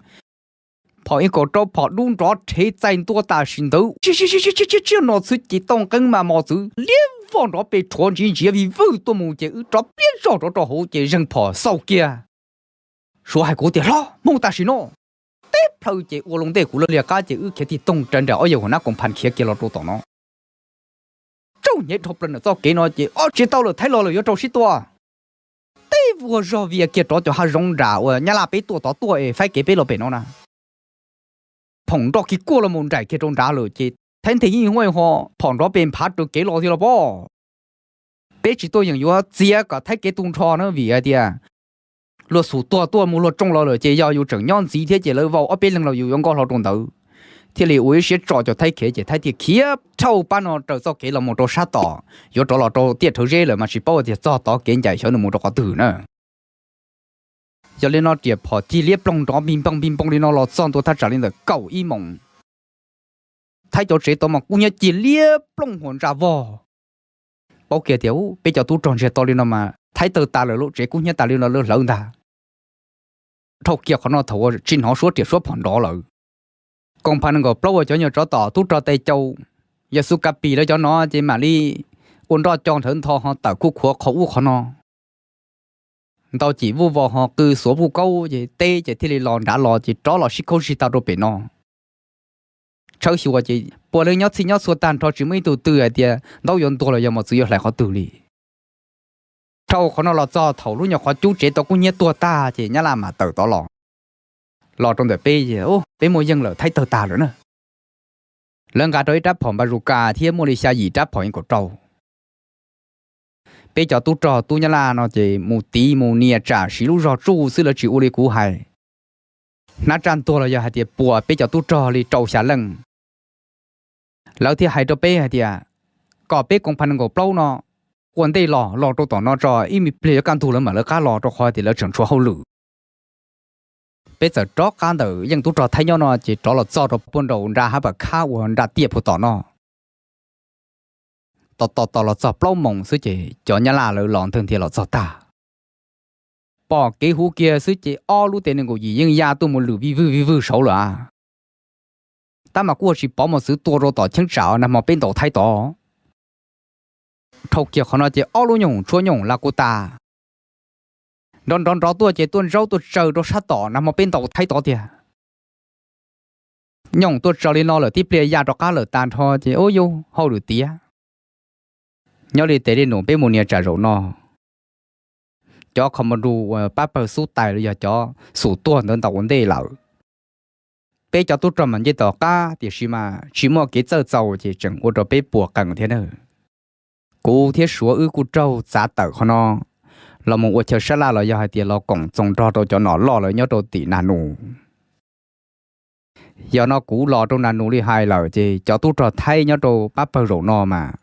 Phom ib kaum rau phom dub nrov rhev txais ntua tam sim ntawd, tsiaj tsiaj tsiaj tsiaj tsiaj no xwb ces tau nqeeb mas mos txwv liab voj nrov pes rhuav ntsiv ntsiav vij vwj tuaj mus ces wb rov pliab zog rov rau hauv ces zeeg phom xauj kiag. Suav hais kuv tias, Hlob, mus tam sim no. Teb plhaw ces ua loo ntej kuv lawv liag qab ces wb khiav tig toog raws nraim ob yawg huam nab koom phav khiav kiag los rau tom no. Tsaus hnyev dhau plaws ntawm txoj kev no ces, Ob, tsis tau lawm, Thaib los lawm, yuav rau sib tua. Teb vuag zog vias kiag rov cov hav zoov nram uas Nyab Laj peb tuaj tod tuaj es faib kev peb los pem no na. Phom nrov kiag kuaj los mus nraim kiag rau nrad lawm ces Thaib nthe yeej huaj ho phom nrov pes nphav raws kev los thiab los pob. Peb tsis tuaj yeem yuav txiav kom Thaib kev tu nrho na vim hais tias luag xum tuag tuaj mus luag tsoo los lawm ces yog yus tseem nyob ntxiv thiab ces lawv vau ob peb leeg los yus yuav nkoj hlo rau ntawd. Thiaj li ua ib siab tso cov Thaib khiav ces Thaib thiaj khiav rhauj pab no raws txoj kev los mus rau sab tom, yuav rov los rau tiaj rhawv zeb lawm mas tsis paub tias txog tod kev ncaim xyov nws mus rau qhov twg na. Yog li no riam phom cig liab ploog nrov npij npoo npij npoo li no los txog ntua thaj tsam li ntawm kaum ib moos. Thaib cov tsev tod mas kub hnyiab cig liab ploog huam ntsa vog. Paub kiag tias peb cov tub rog ntsiag to li no mas Thaib tawg tas lawm, lub tsev kub hnyiab tas li no lawv hlawv ntag. Dhau kiag qhov no thaum uas tsis hnov suab riam suab phom nrov lawm. Koom phav nees nkaum plaub uas cov nyuag tsov tom tub rog tes cau, yawg Xub Kav Pis lawv cov no ces mam li ua nroj co nthawv ntho ho tawm kuj khuav qhov ub qhov no. Ntau cim vuj vos ho qw xuav vuj kaub ces teb ces thiaj li los nrad los ces rov los sib khaub zig tau rau pem no. Tshawb xyuas ces puav leej nyob txhij nyob txhua tag nrho tsis muaj ib tug twg hais tias ntaub yuav ntuag los yog mos txwv yuav hlais qhov twg li. Dhau qhov no los txog thaum lub nyuag qhov cub tsev tau kub hnyiab tuag tag ces Nyab Laj mam tawm tod los, los rau ntawm peb, Peb muaj yeej lawm, Thaib tawg tag lawm na. Lawv nqa rau ib rab phom npa zus kas thiab muaj li xya yim rab phom ib kaum rau. Peb cov tub rog tub Nyab Laj no ces mus tiv mus nias tsam siv lub zog tsuj xwb, lawv tsis ua li kuv hais. Hnab tsaj ntuag los yog hais tias puas peb cov tub rog li rau xya leej. Lawv thiaj hais rau peb hais tias kom peb koom phav nees nkaum plaub no ua ntej los, los rau tom no tso, ib me pliag yuav kaj ntug lawv mam lawv qab los, rau qhov tias lawv tseem tshuav hauj lwm. Peb txawm rov qab ntawm yeej tub rog Thaib nyob no ces rov los txog rau puag nraum nra hab pam khab uas nra tiaj puag tom no. Tos tos tos los txog plaub moos xwb ces cov Nyab Laj lawv los ntawg ntiag los txog tag. Pom kev huv kiag xwb ces ob lub tes nees nkaum yim yeej ya tuaj mus lwm vij vwj vij vwj saud lawm. tab mas kuj ua tsis pov mos txwv tua rau tom cheeb tsam nag hmo peb ntaus Thaib tod. Dhau kiag qhov no ces ob lub nyooj hoom tshuab nyooj hoom laj kuj tas. Nrov nrov nrov tuaj ces tuaj ntsaub tuaj tsaws rau sab tom nag hmo peb ntaus Thaib tod tiag. Nyooj hoom tuaj tsaws li no lawm tib pliag ya rov qab lawm tag nrho ces ub yus hauj lwm tiav. Nyob li tes li num peb mus nias tsam zaum no, cov kho mo nru uas pab pawg xub tais los yog cov xum tuag ntawd ntaus ua ntej lawm. Peb cov tub rog mas nce tom qab tiam sis mas tsis muaj kev txawj txaus ces tseem ua rau peb puas qees thiab na. Kuv thiab Suav wb kuj raug txav tawm qhov no los mus ua chaw sab laj los yog hais tias los koom txoos nrog rau cov nom loj lawv nyob rau tim Nas Nus. Yog no kuv los rau Nas Nus li hais lawm ces cov tub rog Thaib nyob rau pab pawg zaum no mas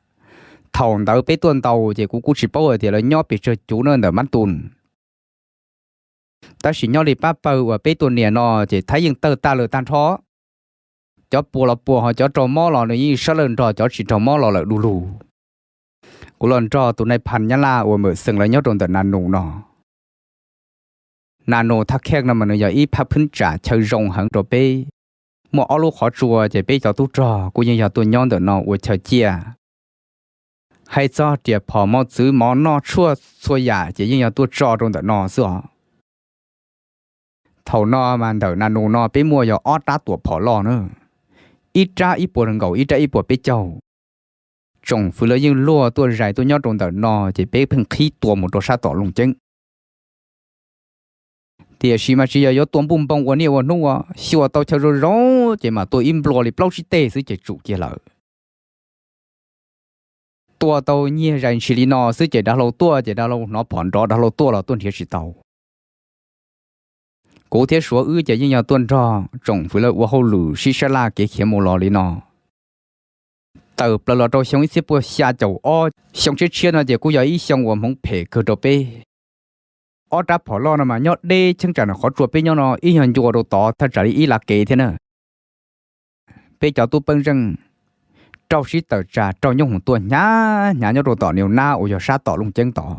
thaum ntawd peb tuaj ntaus ces kuv kuj tsis paub hais tias lawv nyob pes tsawg cuv na ntawm Mab Tus. Tab sis nyob li pab pawg uas peb tuaj nias no ces Thaib yeej tawg tag lawm tag nrho. Cov puas los puas ho cov raug mob los nws yeej sab lawj nrog cov tsis raug mob los lawm du lug. Kuv los nrog tus nais phas Nyab Laj uas Mawm Xees lawv nyob rau ntawm Nas Nus no. Nas Nus thaj kheej no mas nws yog ib phab phwb tsam chaw zoo heev rau peb. Muaj ob lub qhov tsua ces peb cov tub rog kuj yeej yog tuaj nyob ntawm no ua chaw ciaj. Hais txog riam phom mos txwv mov noj tshuaj txhua yam ces yeej yog tuaj tso rau ntawm no xwb os. Thaum no mas ntawm Nas Nus no peb muaj yog ob rab tuam phom loj na, ib rab ib puas nees nkaum, ib rab ib puas peb caug. Tsoom fwv lawv yeej luag tuaj zais tuaj nyob rau ntawm no ces peb pheej qhib tua mus rau sab tom Looj Ceeb. Tiam sis mas tsis yog yuav tua npuj npoo ua niaj ua hnub, xyuas tau chaw zoo zoo ces mam tua ib nplua li plaub tsib teg xwb ces tsum kiag lawm. Tua tau nyiag zais ntshis li no xwb ces dav hlau tuaj ces dav hlau hnov phom nrov dav hlau tuaj los tuaj nrhiav tsis tau. Kuv thiab Suav wb ces yeej yog tuaj nrog tsoom fwv lawv ua hauj lwm sib sab laj kev khiav mus los li no. Tawm plaws los rau xyoo ib txhiab puas xya caum ob, xyoo tshiab tshiab no ces kuj yog ib xyoo uas hmoov phem kawg rau peb. Ob rab phom loj no mas nyob deb cheeb tsam no, qhov tsua peb nyob no ib nyuag ncua rau tod thaj tsam li ib lab kev thiab na. Peb cov tub peeb zeej raug sib tawm tsam raug nyooj hoom tua hnyav hnyav nyob rau tom niag nab uas yog sab tom Looj Ceeb tod.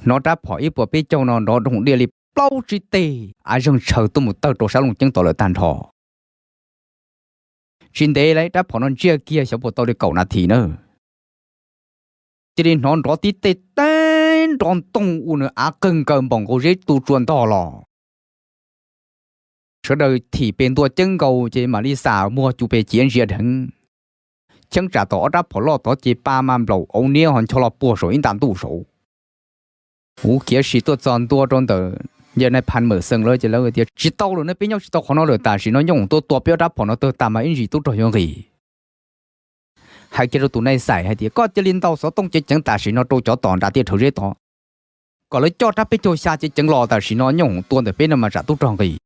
Hnov rab phom ib puas peb caug no nrov doog diaj li plaub tsib teg av zeeg tshaw tuaj mus tawg rau sab Looj Ceeb tod lawm tag nrho. Tsis ntev li rab phom no ntsiag kiag xyov puas tau li kaum nas this na, cia li hnov nrov tib teg teeb nrov ntoog ua nws av qawg nkaws npaum nkaus zeb tu tsua ntog los. Sawv daws thim pes ntua ceeb nkaus ces mam li xam muag cus pes ciav ntsia dheev. Cheeb tsam tom ob rab phom loj tod ces pa mas nplaum auv niab ho ncho los puag saum ib nta ntuj saud. Kuv khiav sim tuaj txog ntua rau ntawm yawg nais phas Mawm Xees lawv ces lawv tias tsis tau lawm na, peb nyob tsis tau qhov no lawm, tam sim no nyooj hoom tuaj tua peb ob rab phom no tawg tas mas ib ntsis tub rog yuav nqis. Hais kiag rau tus nais xais hais tias koj cia li ntaus xov tooj ceev ceev tam sim no rau cov tom nram tiaj rhawv zeb tod, kom lawv coj rab peb caug xya ceev ceev los, tam sim no nyooj hoom tua ntawm peb no mas tsam tub rog nqis.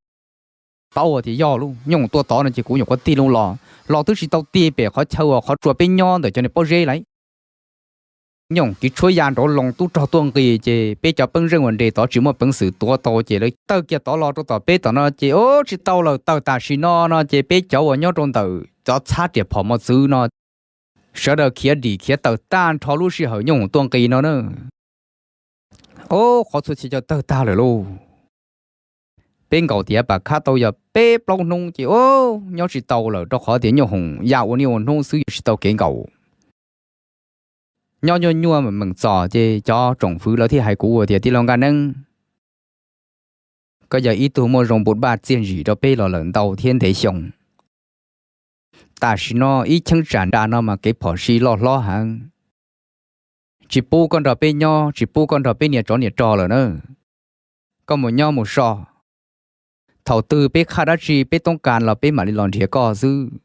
Paub tias yog lub nyooj hoom tua tod no ces kuv nyuam qhuav tig loo los, los twb tsis tau tig pem qhov chaw uas qhov tsua peb nyob ntawm cov niag pob zeb lauj. Nyooj hoom kiv tshuab ya nraud loo tub rog tuaj nqis ces peb cov peeb zeej uas nres tod tsis muaj peev xwm tuav tau ces lawv tawg kiag tod los rau tom peb tom no ces ub tsis tau lawm, tawg tam sim no no ces peb cov uas nyob rau ntawm cov txhab riam phom mos txwv no sawv daws khiav dim khiav tawm tag nrho lub sij hawm nyooj hoom tuaj nqis no na. Ub qhov txhua txhia cav tawg tag lawm lauj. Peb nkaum tiav pam khab tau yog peb plaub hnub ces ub nyob tsis tau lawm rau qhov tias nyooj hoom ya ua niaj ua hnub xwb yuav tsis tau kev nkaum. Nyob nyuaj nyuaj meem txom ces cov tsoom fwv lawv thiaj hais kuv tias tij laug Nkaj Neeb, koj yog ib tug muaj zoo npum npaj txiaj ntsim rau peb los lawm ntau thiab ntev xyoo. Tam sim no ib cheeb tsam nram no mas kev phom sij loj hlob heev, tsis pub koj nrog peb nyob, tsis pub koj nrog peb nias tsov nias rog lawm na. Koj mus nyob mus so, thaum twg peb qhaj dab tsi peb toob kas los peb mam li los nrhiav koj xwb.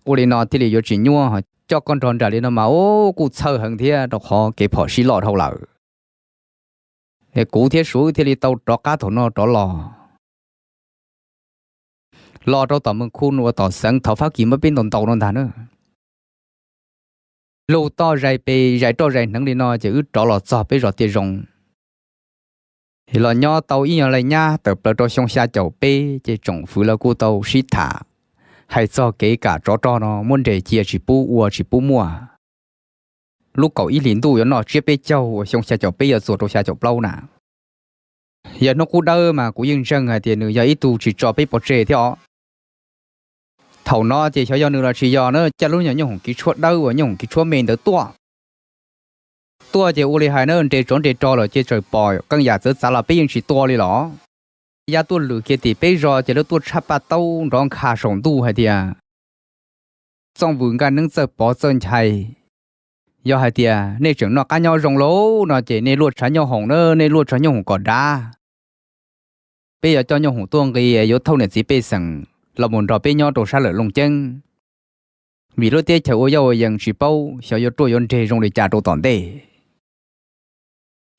Ua li no thiaj li yuav tsis nyuaj, coj koj nrog nram li no mas ub kuj txhawj heev thiab rau qhov kev phom sij loj dhau lawm. Es kuv thiab Suav wb thiaj li tau rov qab thaum no rov los, los rau tom Moos Khu uas tom xeev thaum Fab Kis muab peb ntaus ntaus no ntag na. Lug toj zais pes zais roj zais hneev li no ces wb rov los txog peb zos Tiaj Zoo. Los nyob tau ib nyuag laj nyab tawm plaws rau xyoo xya caum peb ces tsoom fwv lawv kuj tau sib tham hais txog kev kam tsov rog no muab nres cia tsis pub ua tsis pub muaj. Lub kaum ib hlis ntuj yuav noj tsiab peb caug uas xyoo xya caum peb yuav txuas rau xya caum plaub na. Yog hnub qub dawb mas kuv yeej ntseeg hais tias nws yog ib tug tsis tso peb pov tseg thiab os. Thaum no ces xyov yog nws los tsis yog na, caij lub nyuag nyoob hoom kiv tshuab dawb uas nyoob hoom kiv tshuab me ntawd tuaj. Tuaj ces ua li hais na, nres tsov nres rog lawm ces txawm pom qee yam txawv txav los peb yeej tsis tua li los. Ya tuaj lwm kiag tim peb zos ces lawv tuaj tshaj paj taub nrov nkha saum ntuj hais tias, Txooj Vwm Nkaj Neeb txawj pov txawj nchai, yog hais tias nej tseem noj qab nyob zoo lauj no ces nej luaj tshav nyoob hoom na, nej luaj tshav nyoob hoom kom dav. Peb yuav coj nyoob hoom tuaj nqis, yuav thauj niam txiv pej xeem los mus nrog peb nyob rau sab lawm Looj Ceeb, vim lub teb chaws ua yaj ua yees tsis paub xyov yuav ruaj yuav nreg zoo li cas rau tom ntej.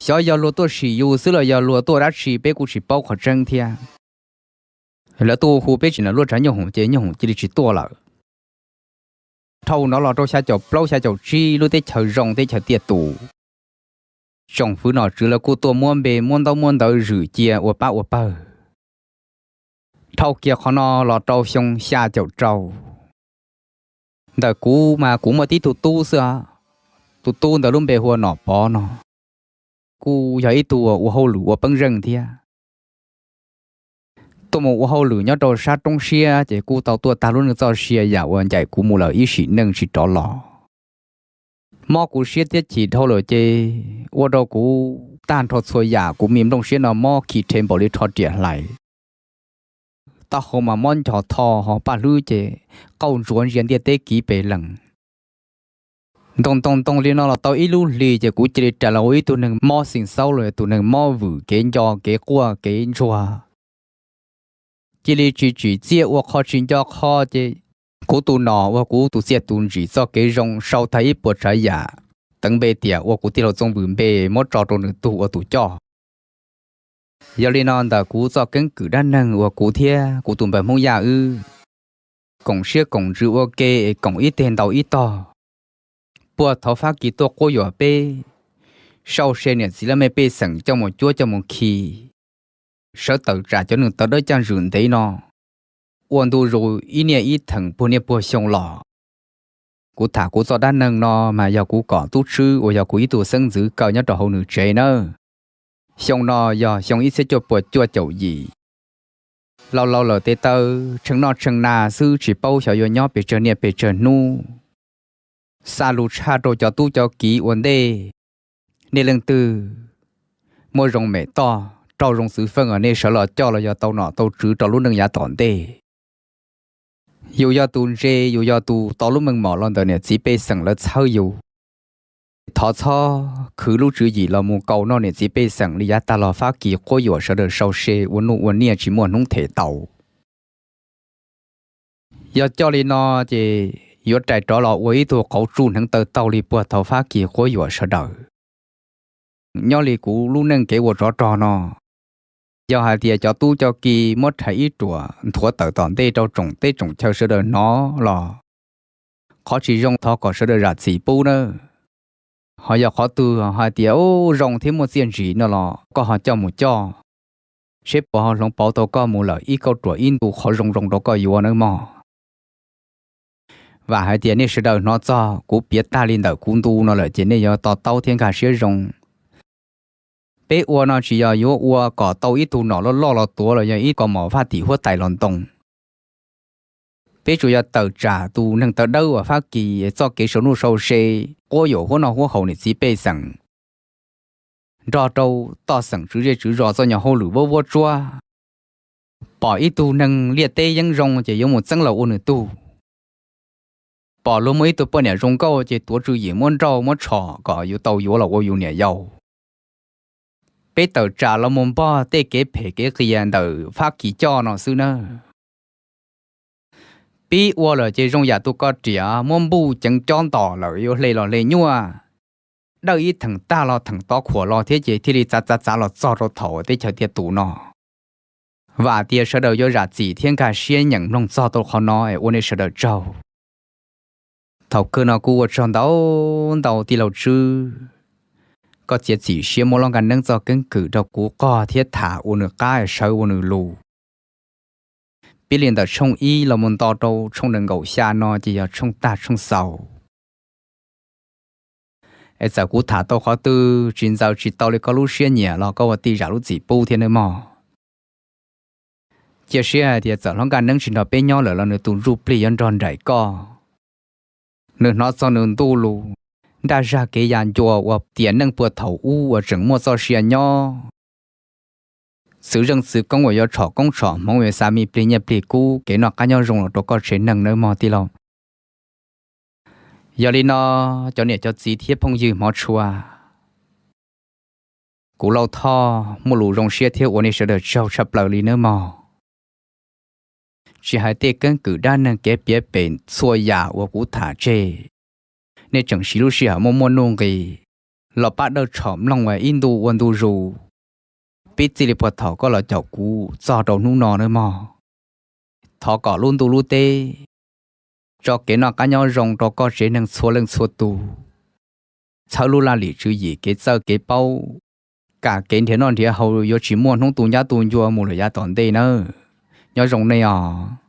Xyov yog luag tuaj sim yus xwb los yog luag tuaj dab tsi peb kuj tsis paub qhov tseeb thiab. Lawv tuaj hu peb tseem luaj tshav nyoob hoom ces nyoob hoom cia li tsis tuaj lawm. Dhau no los rau xya caum plaub xya caum tsib lub teb chaws zoo teb chaws tiaj tus, tsoom fwv nom tswv lawv kuj tuaj muab npe muab ntaub muab ntawv zwm cia ua pab ua pawg. Dhau kiag qhov no los rau xyoo xya caum rau, ntawm kuv mas kuv muaj tib tug tub xwb, tus tub ntawd lub npe hu ua Nom Pov no, kuj yog ib tug ua hauj lwm ua peeb zeej thiab. Tuaj mus ua hauj lwm nyob rau sab roob siab ces kuj tau tuaj tag lub neej txoj sia yam uas ncaim kuv mus lawm ib sim neej tsis rov los. Mob kuv siab thiab chim dhau lawm ces ua rau kuv tag nrho txhua yam, kuv me nplooj siab no mob khi rhe npaum li rho riam hlais. Taub hau mas mob ncho tho, ho paj hlwb ces qauj ntsuav ntsia ntiaj teb kiv pes lees. Ntoo ntoo ntoo li no los tau ib lub hlis ces kuv cia li rais los ua ib tug neeg mob xeem xaub los yog tus neeg mob vwm kev nco kev quaj kev ntsuag. Cia li tsis tsim txiaj ua qho tsis nco qho ces kuv tus nom uas kuv tus txiaj tus ntsim txoj kev zoo sau tag ib puas tsav yam teev npe tiam ua kuv tij laug Txooj Vwm npe muab tso rau nws tug ua tus coj. Yog li no ntawm kuv txoj keeb kwm dab neeg uas kuv thiab kuv tus npawg Hmoob Yaj wb koom siab koom ntsws ua ke es koom ib teg ntaus ib tog, puag thaum Fab Kis tuaj quab yuam peb, sau se niam txiv laj mej pej xeem coj mus cuab coj mus khi, sawv tawm tsam cov neeg tawv dawb caj zwm ntev no, ua ntu zus ib niaj ib theem puag niaj puag xyoo los. Kuv tham kuv txoj dab neeg no mas yog kuv kom tub Tswb uas yog kuv ib tug xeeb ntxwv kaw nyob rau hauv nws tsev nawb. Xyoo no yog xyoo ib txhiab cuaj puas cuaj caum yim. Laus laus lawm tes taw tshee noj tshee na xwb tsis paub xyov yuav nyob pes tsawg niaj pes tsawg hnub. Xa lus tshaj rau cov tub cov kiv ua ntej, nej leej twg muaj zoo mem toj raug zoo xwv feej os nej sawv los coj los yog tau nom tau tswv rau lub neej yav tom ntej. Yus yog tus ntse, yus yog tus tau lub meej mom los ntawm niam txiv pej xeem lawv txhawb yus. Thov txhob khwv lub tswv yim los mus kaus noj niam txiv pej xeem li yav tag los Fab Kis quab yuam sawv daws sau se ua nuj ua niaj tsis muaj hnub them tau. Yog coj li no ces yuav rais rov los ua ib tug qauv tsuj hneev taw taug li puag thaum Fab Kis quab yuam sawv daws. Nyob li kuv lub neej kev ua tsov rog no, yog hais tias cov tub cov kiv muab rhais ib ruam nthuav tawm tom ntej rau tsoom teb tsoom chaw sawv daws hnov los, qhov tsis zoo thov kom sawv daws zam txim pub nawb. Ho yog qhov twg hais tias zoo thiab muaj txiaj ntsig no los koj ho coj mus coj, seb puas ho hloov pauv tau koj mus lawm ib kauj ruam ib ntu qhov zoo zoo rau koj yuav nawb mog. Vam hais tias nej sawv daws hnov txog kuv piav tag li ntawm kuv ntu no lawm ces nej yuav to taub thiab nkag siab zoo. Peb ua no tsis yog yuav ua kom tau ib tug nom loj loj los tuav los yog ib kos mom vaj tim huab tais los ntoo. Peb tsuas yog tawm tsam tus neeg tawv dawb uas Fab Kis txoj kev sau nuj sau se, quab yuam huab noj huab haus niam txiv pej xeem, nrog rau toj xeem tswv zej tswv zos txoj nyuag hauj lwm vuab vuab tsuab. Pom ib tug neeg liaj teb yeeb zoo ces yuav mus txeeb los ua nws tug. Pom luag muaj ib tug poj niam zoo nkauj ces tuav tswv yim muab nrauj muab tshom kom yus tau yuav los ua yus niam yau. Peb tawm tsam los mus npog tej kev phem kev qias ntawm Fab Kis coj no xwb nawb. Pib ua lawm ces zoo yam tus ko riam muab npuj ceev cob ntom lawm yuav hle los hle nyuaj, dawj ib theem tag los theem tov khuam los thiab ces thiaj li txav txav txav los txog rau thaum teb chaws tiaj tus no. Vam tias sawv daws yuav zam txim thiab nkag siab nyeem mloog txog tau qhov no es ua nej sawv daws tsaug. Thaum kawg no kuv ua tsaug ntau ntau tij laug Tswb, koj txiav txim siab muab loj nkaj neeb txoj keeb kwm rau kuv qog thiab tham ua nws qab sawv ua nws lus. Pib li ntawm tshooj ib los mus nto rau tshooj nees nkaum xya no ces yog tshooj tag tshooj xaus. Es txawm kuv tham tau qhov twg tsis ntxaws tsis tau li koj lub siab nyiam los koj ua tij zam lub txim pub thiab nawb mog. Cia siab hais tias txawm hlob Nkaj Neeb tsis nrog peb nyob lawm los nws tus ntsuj plig yuav nrog nraim koj. Nws hnov txog nws ntuj lus, ntaj zaj kev ya ncua uas tiam neej puag thaum ub uas tseem muaj txoj sia nyob. Txwv zeej txwv koob uas yuav tshom koob tshom hmoov, yuav xa me plig nyiaj plig kub, kev noj qab nyob zoo los rau koj tsev neeg nawb mog tij laug. Yog li no, cov niam cov txiv thiab phooj ywg hmov tshua, kuv Lauj Thoj muaj lus zoo siab thiab ua nej sawv daws tsaug tshaj plaws li nawb mog. Tsis hais tej keeb kwm dab neeg kev piav pem txhua yam uas kuv tham tseg, nej tseem siv lub sij hawm muaj muaj nuj nqis los pab dawb tshom mloog ua ib ntu ua ntu zus, pib txij li puag thaum koj los caum kuv txog rau hnub no nawb mog. Thov kom lub ntuj lub teb tso kev noj qab nyob zoo rau koj tsev neeg txhua leej txhua tus, txhawb lub laj lim tswv yim kev txawj kev paub, kam kev nrhiav noj nrhiav haus yuav tsis muaj hnub tu ncab tu ncua mus lawm yav tom ntej nawb. Nyob zoo nej os.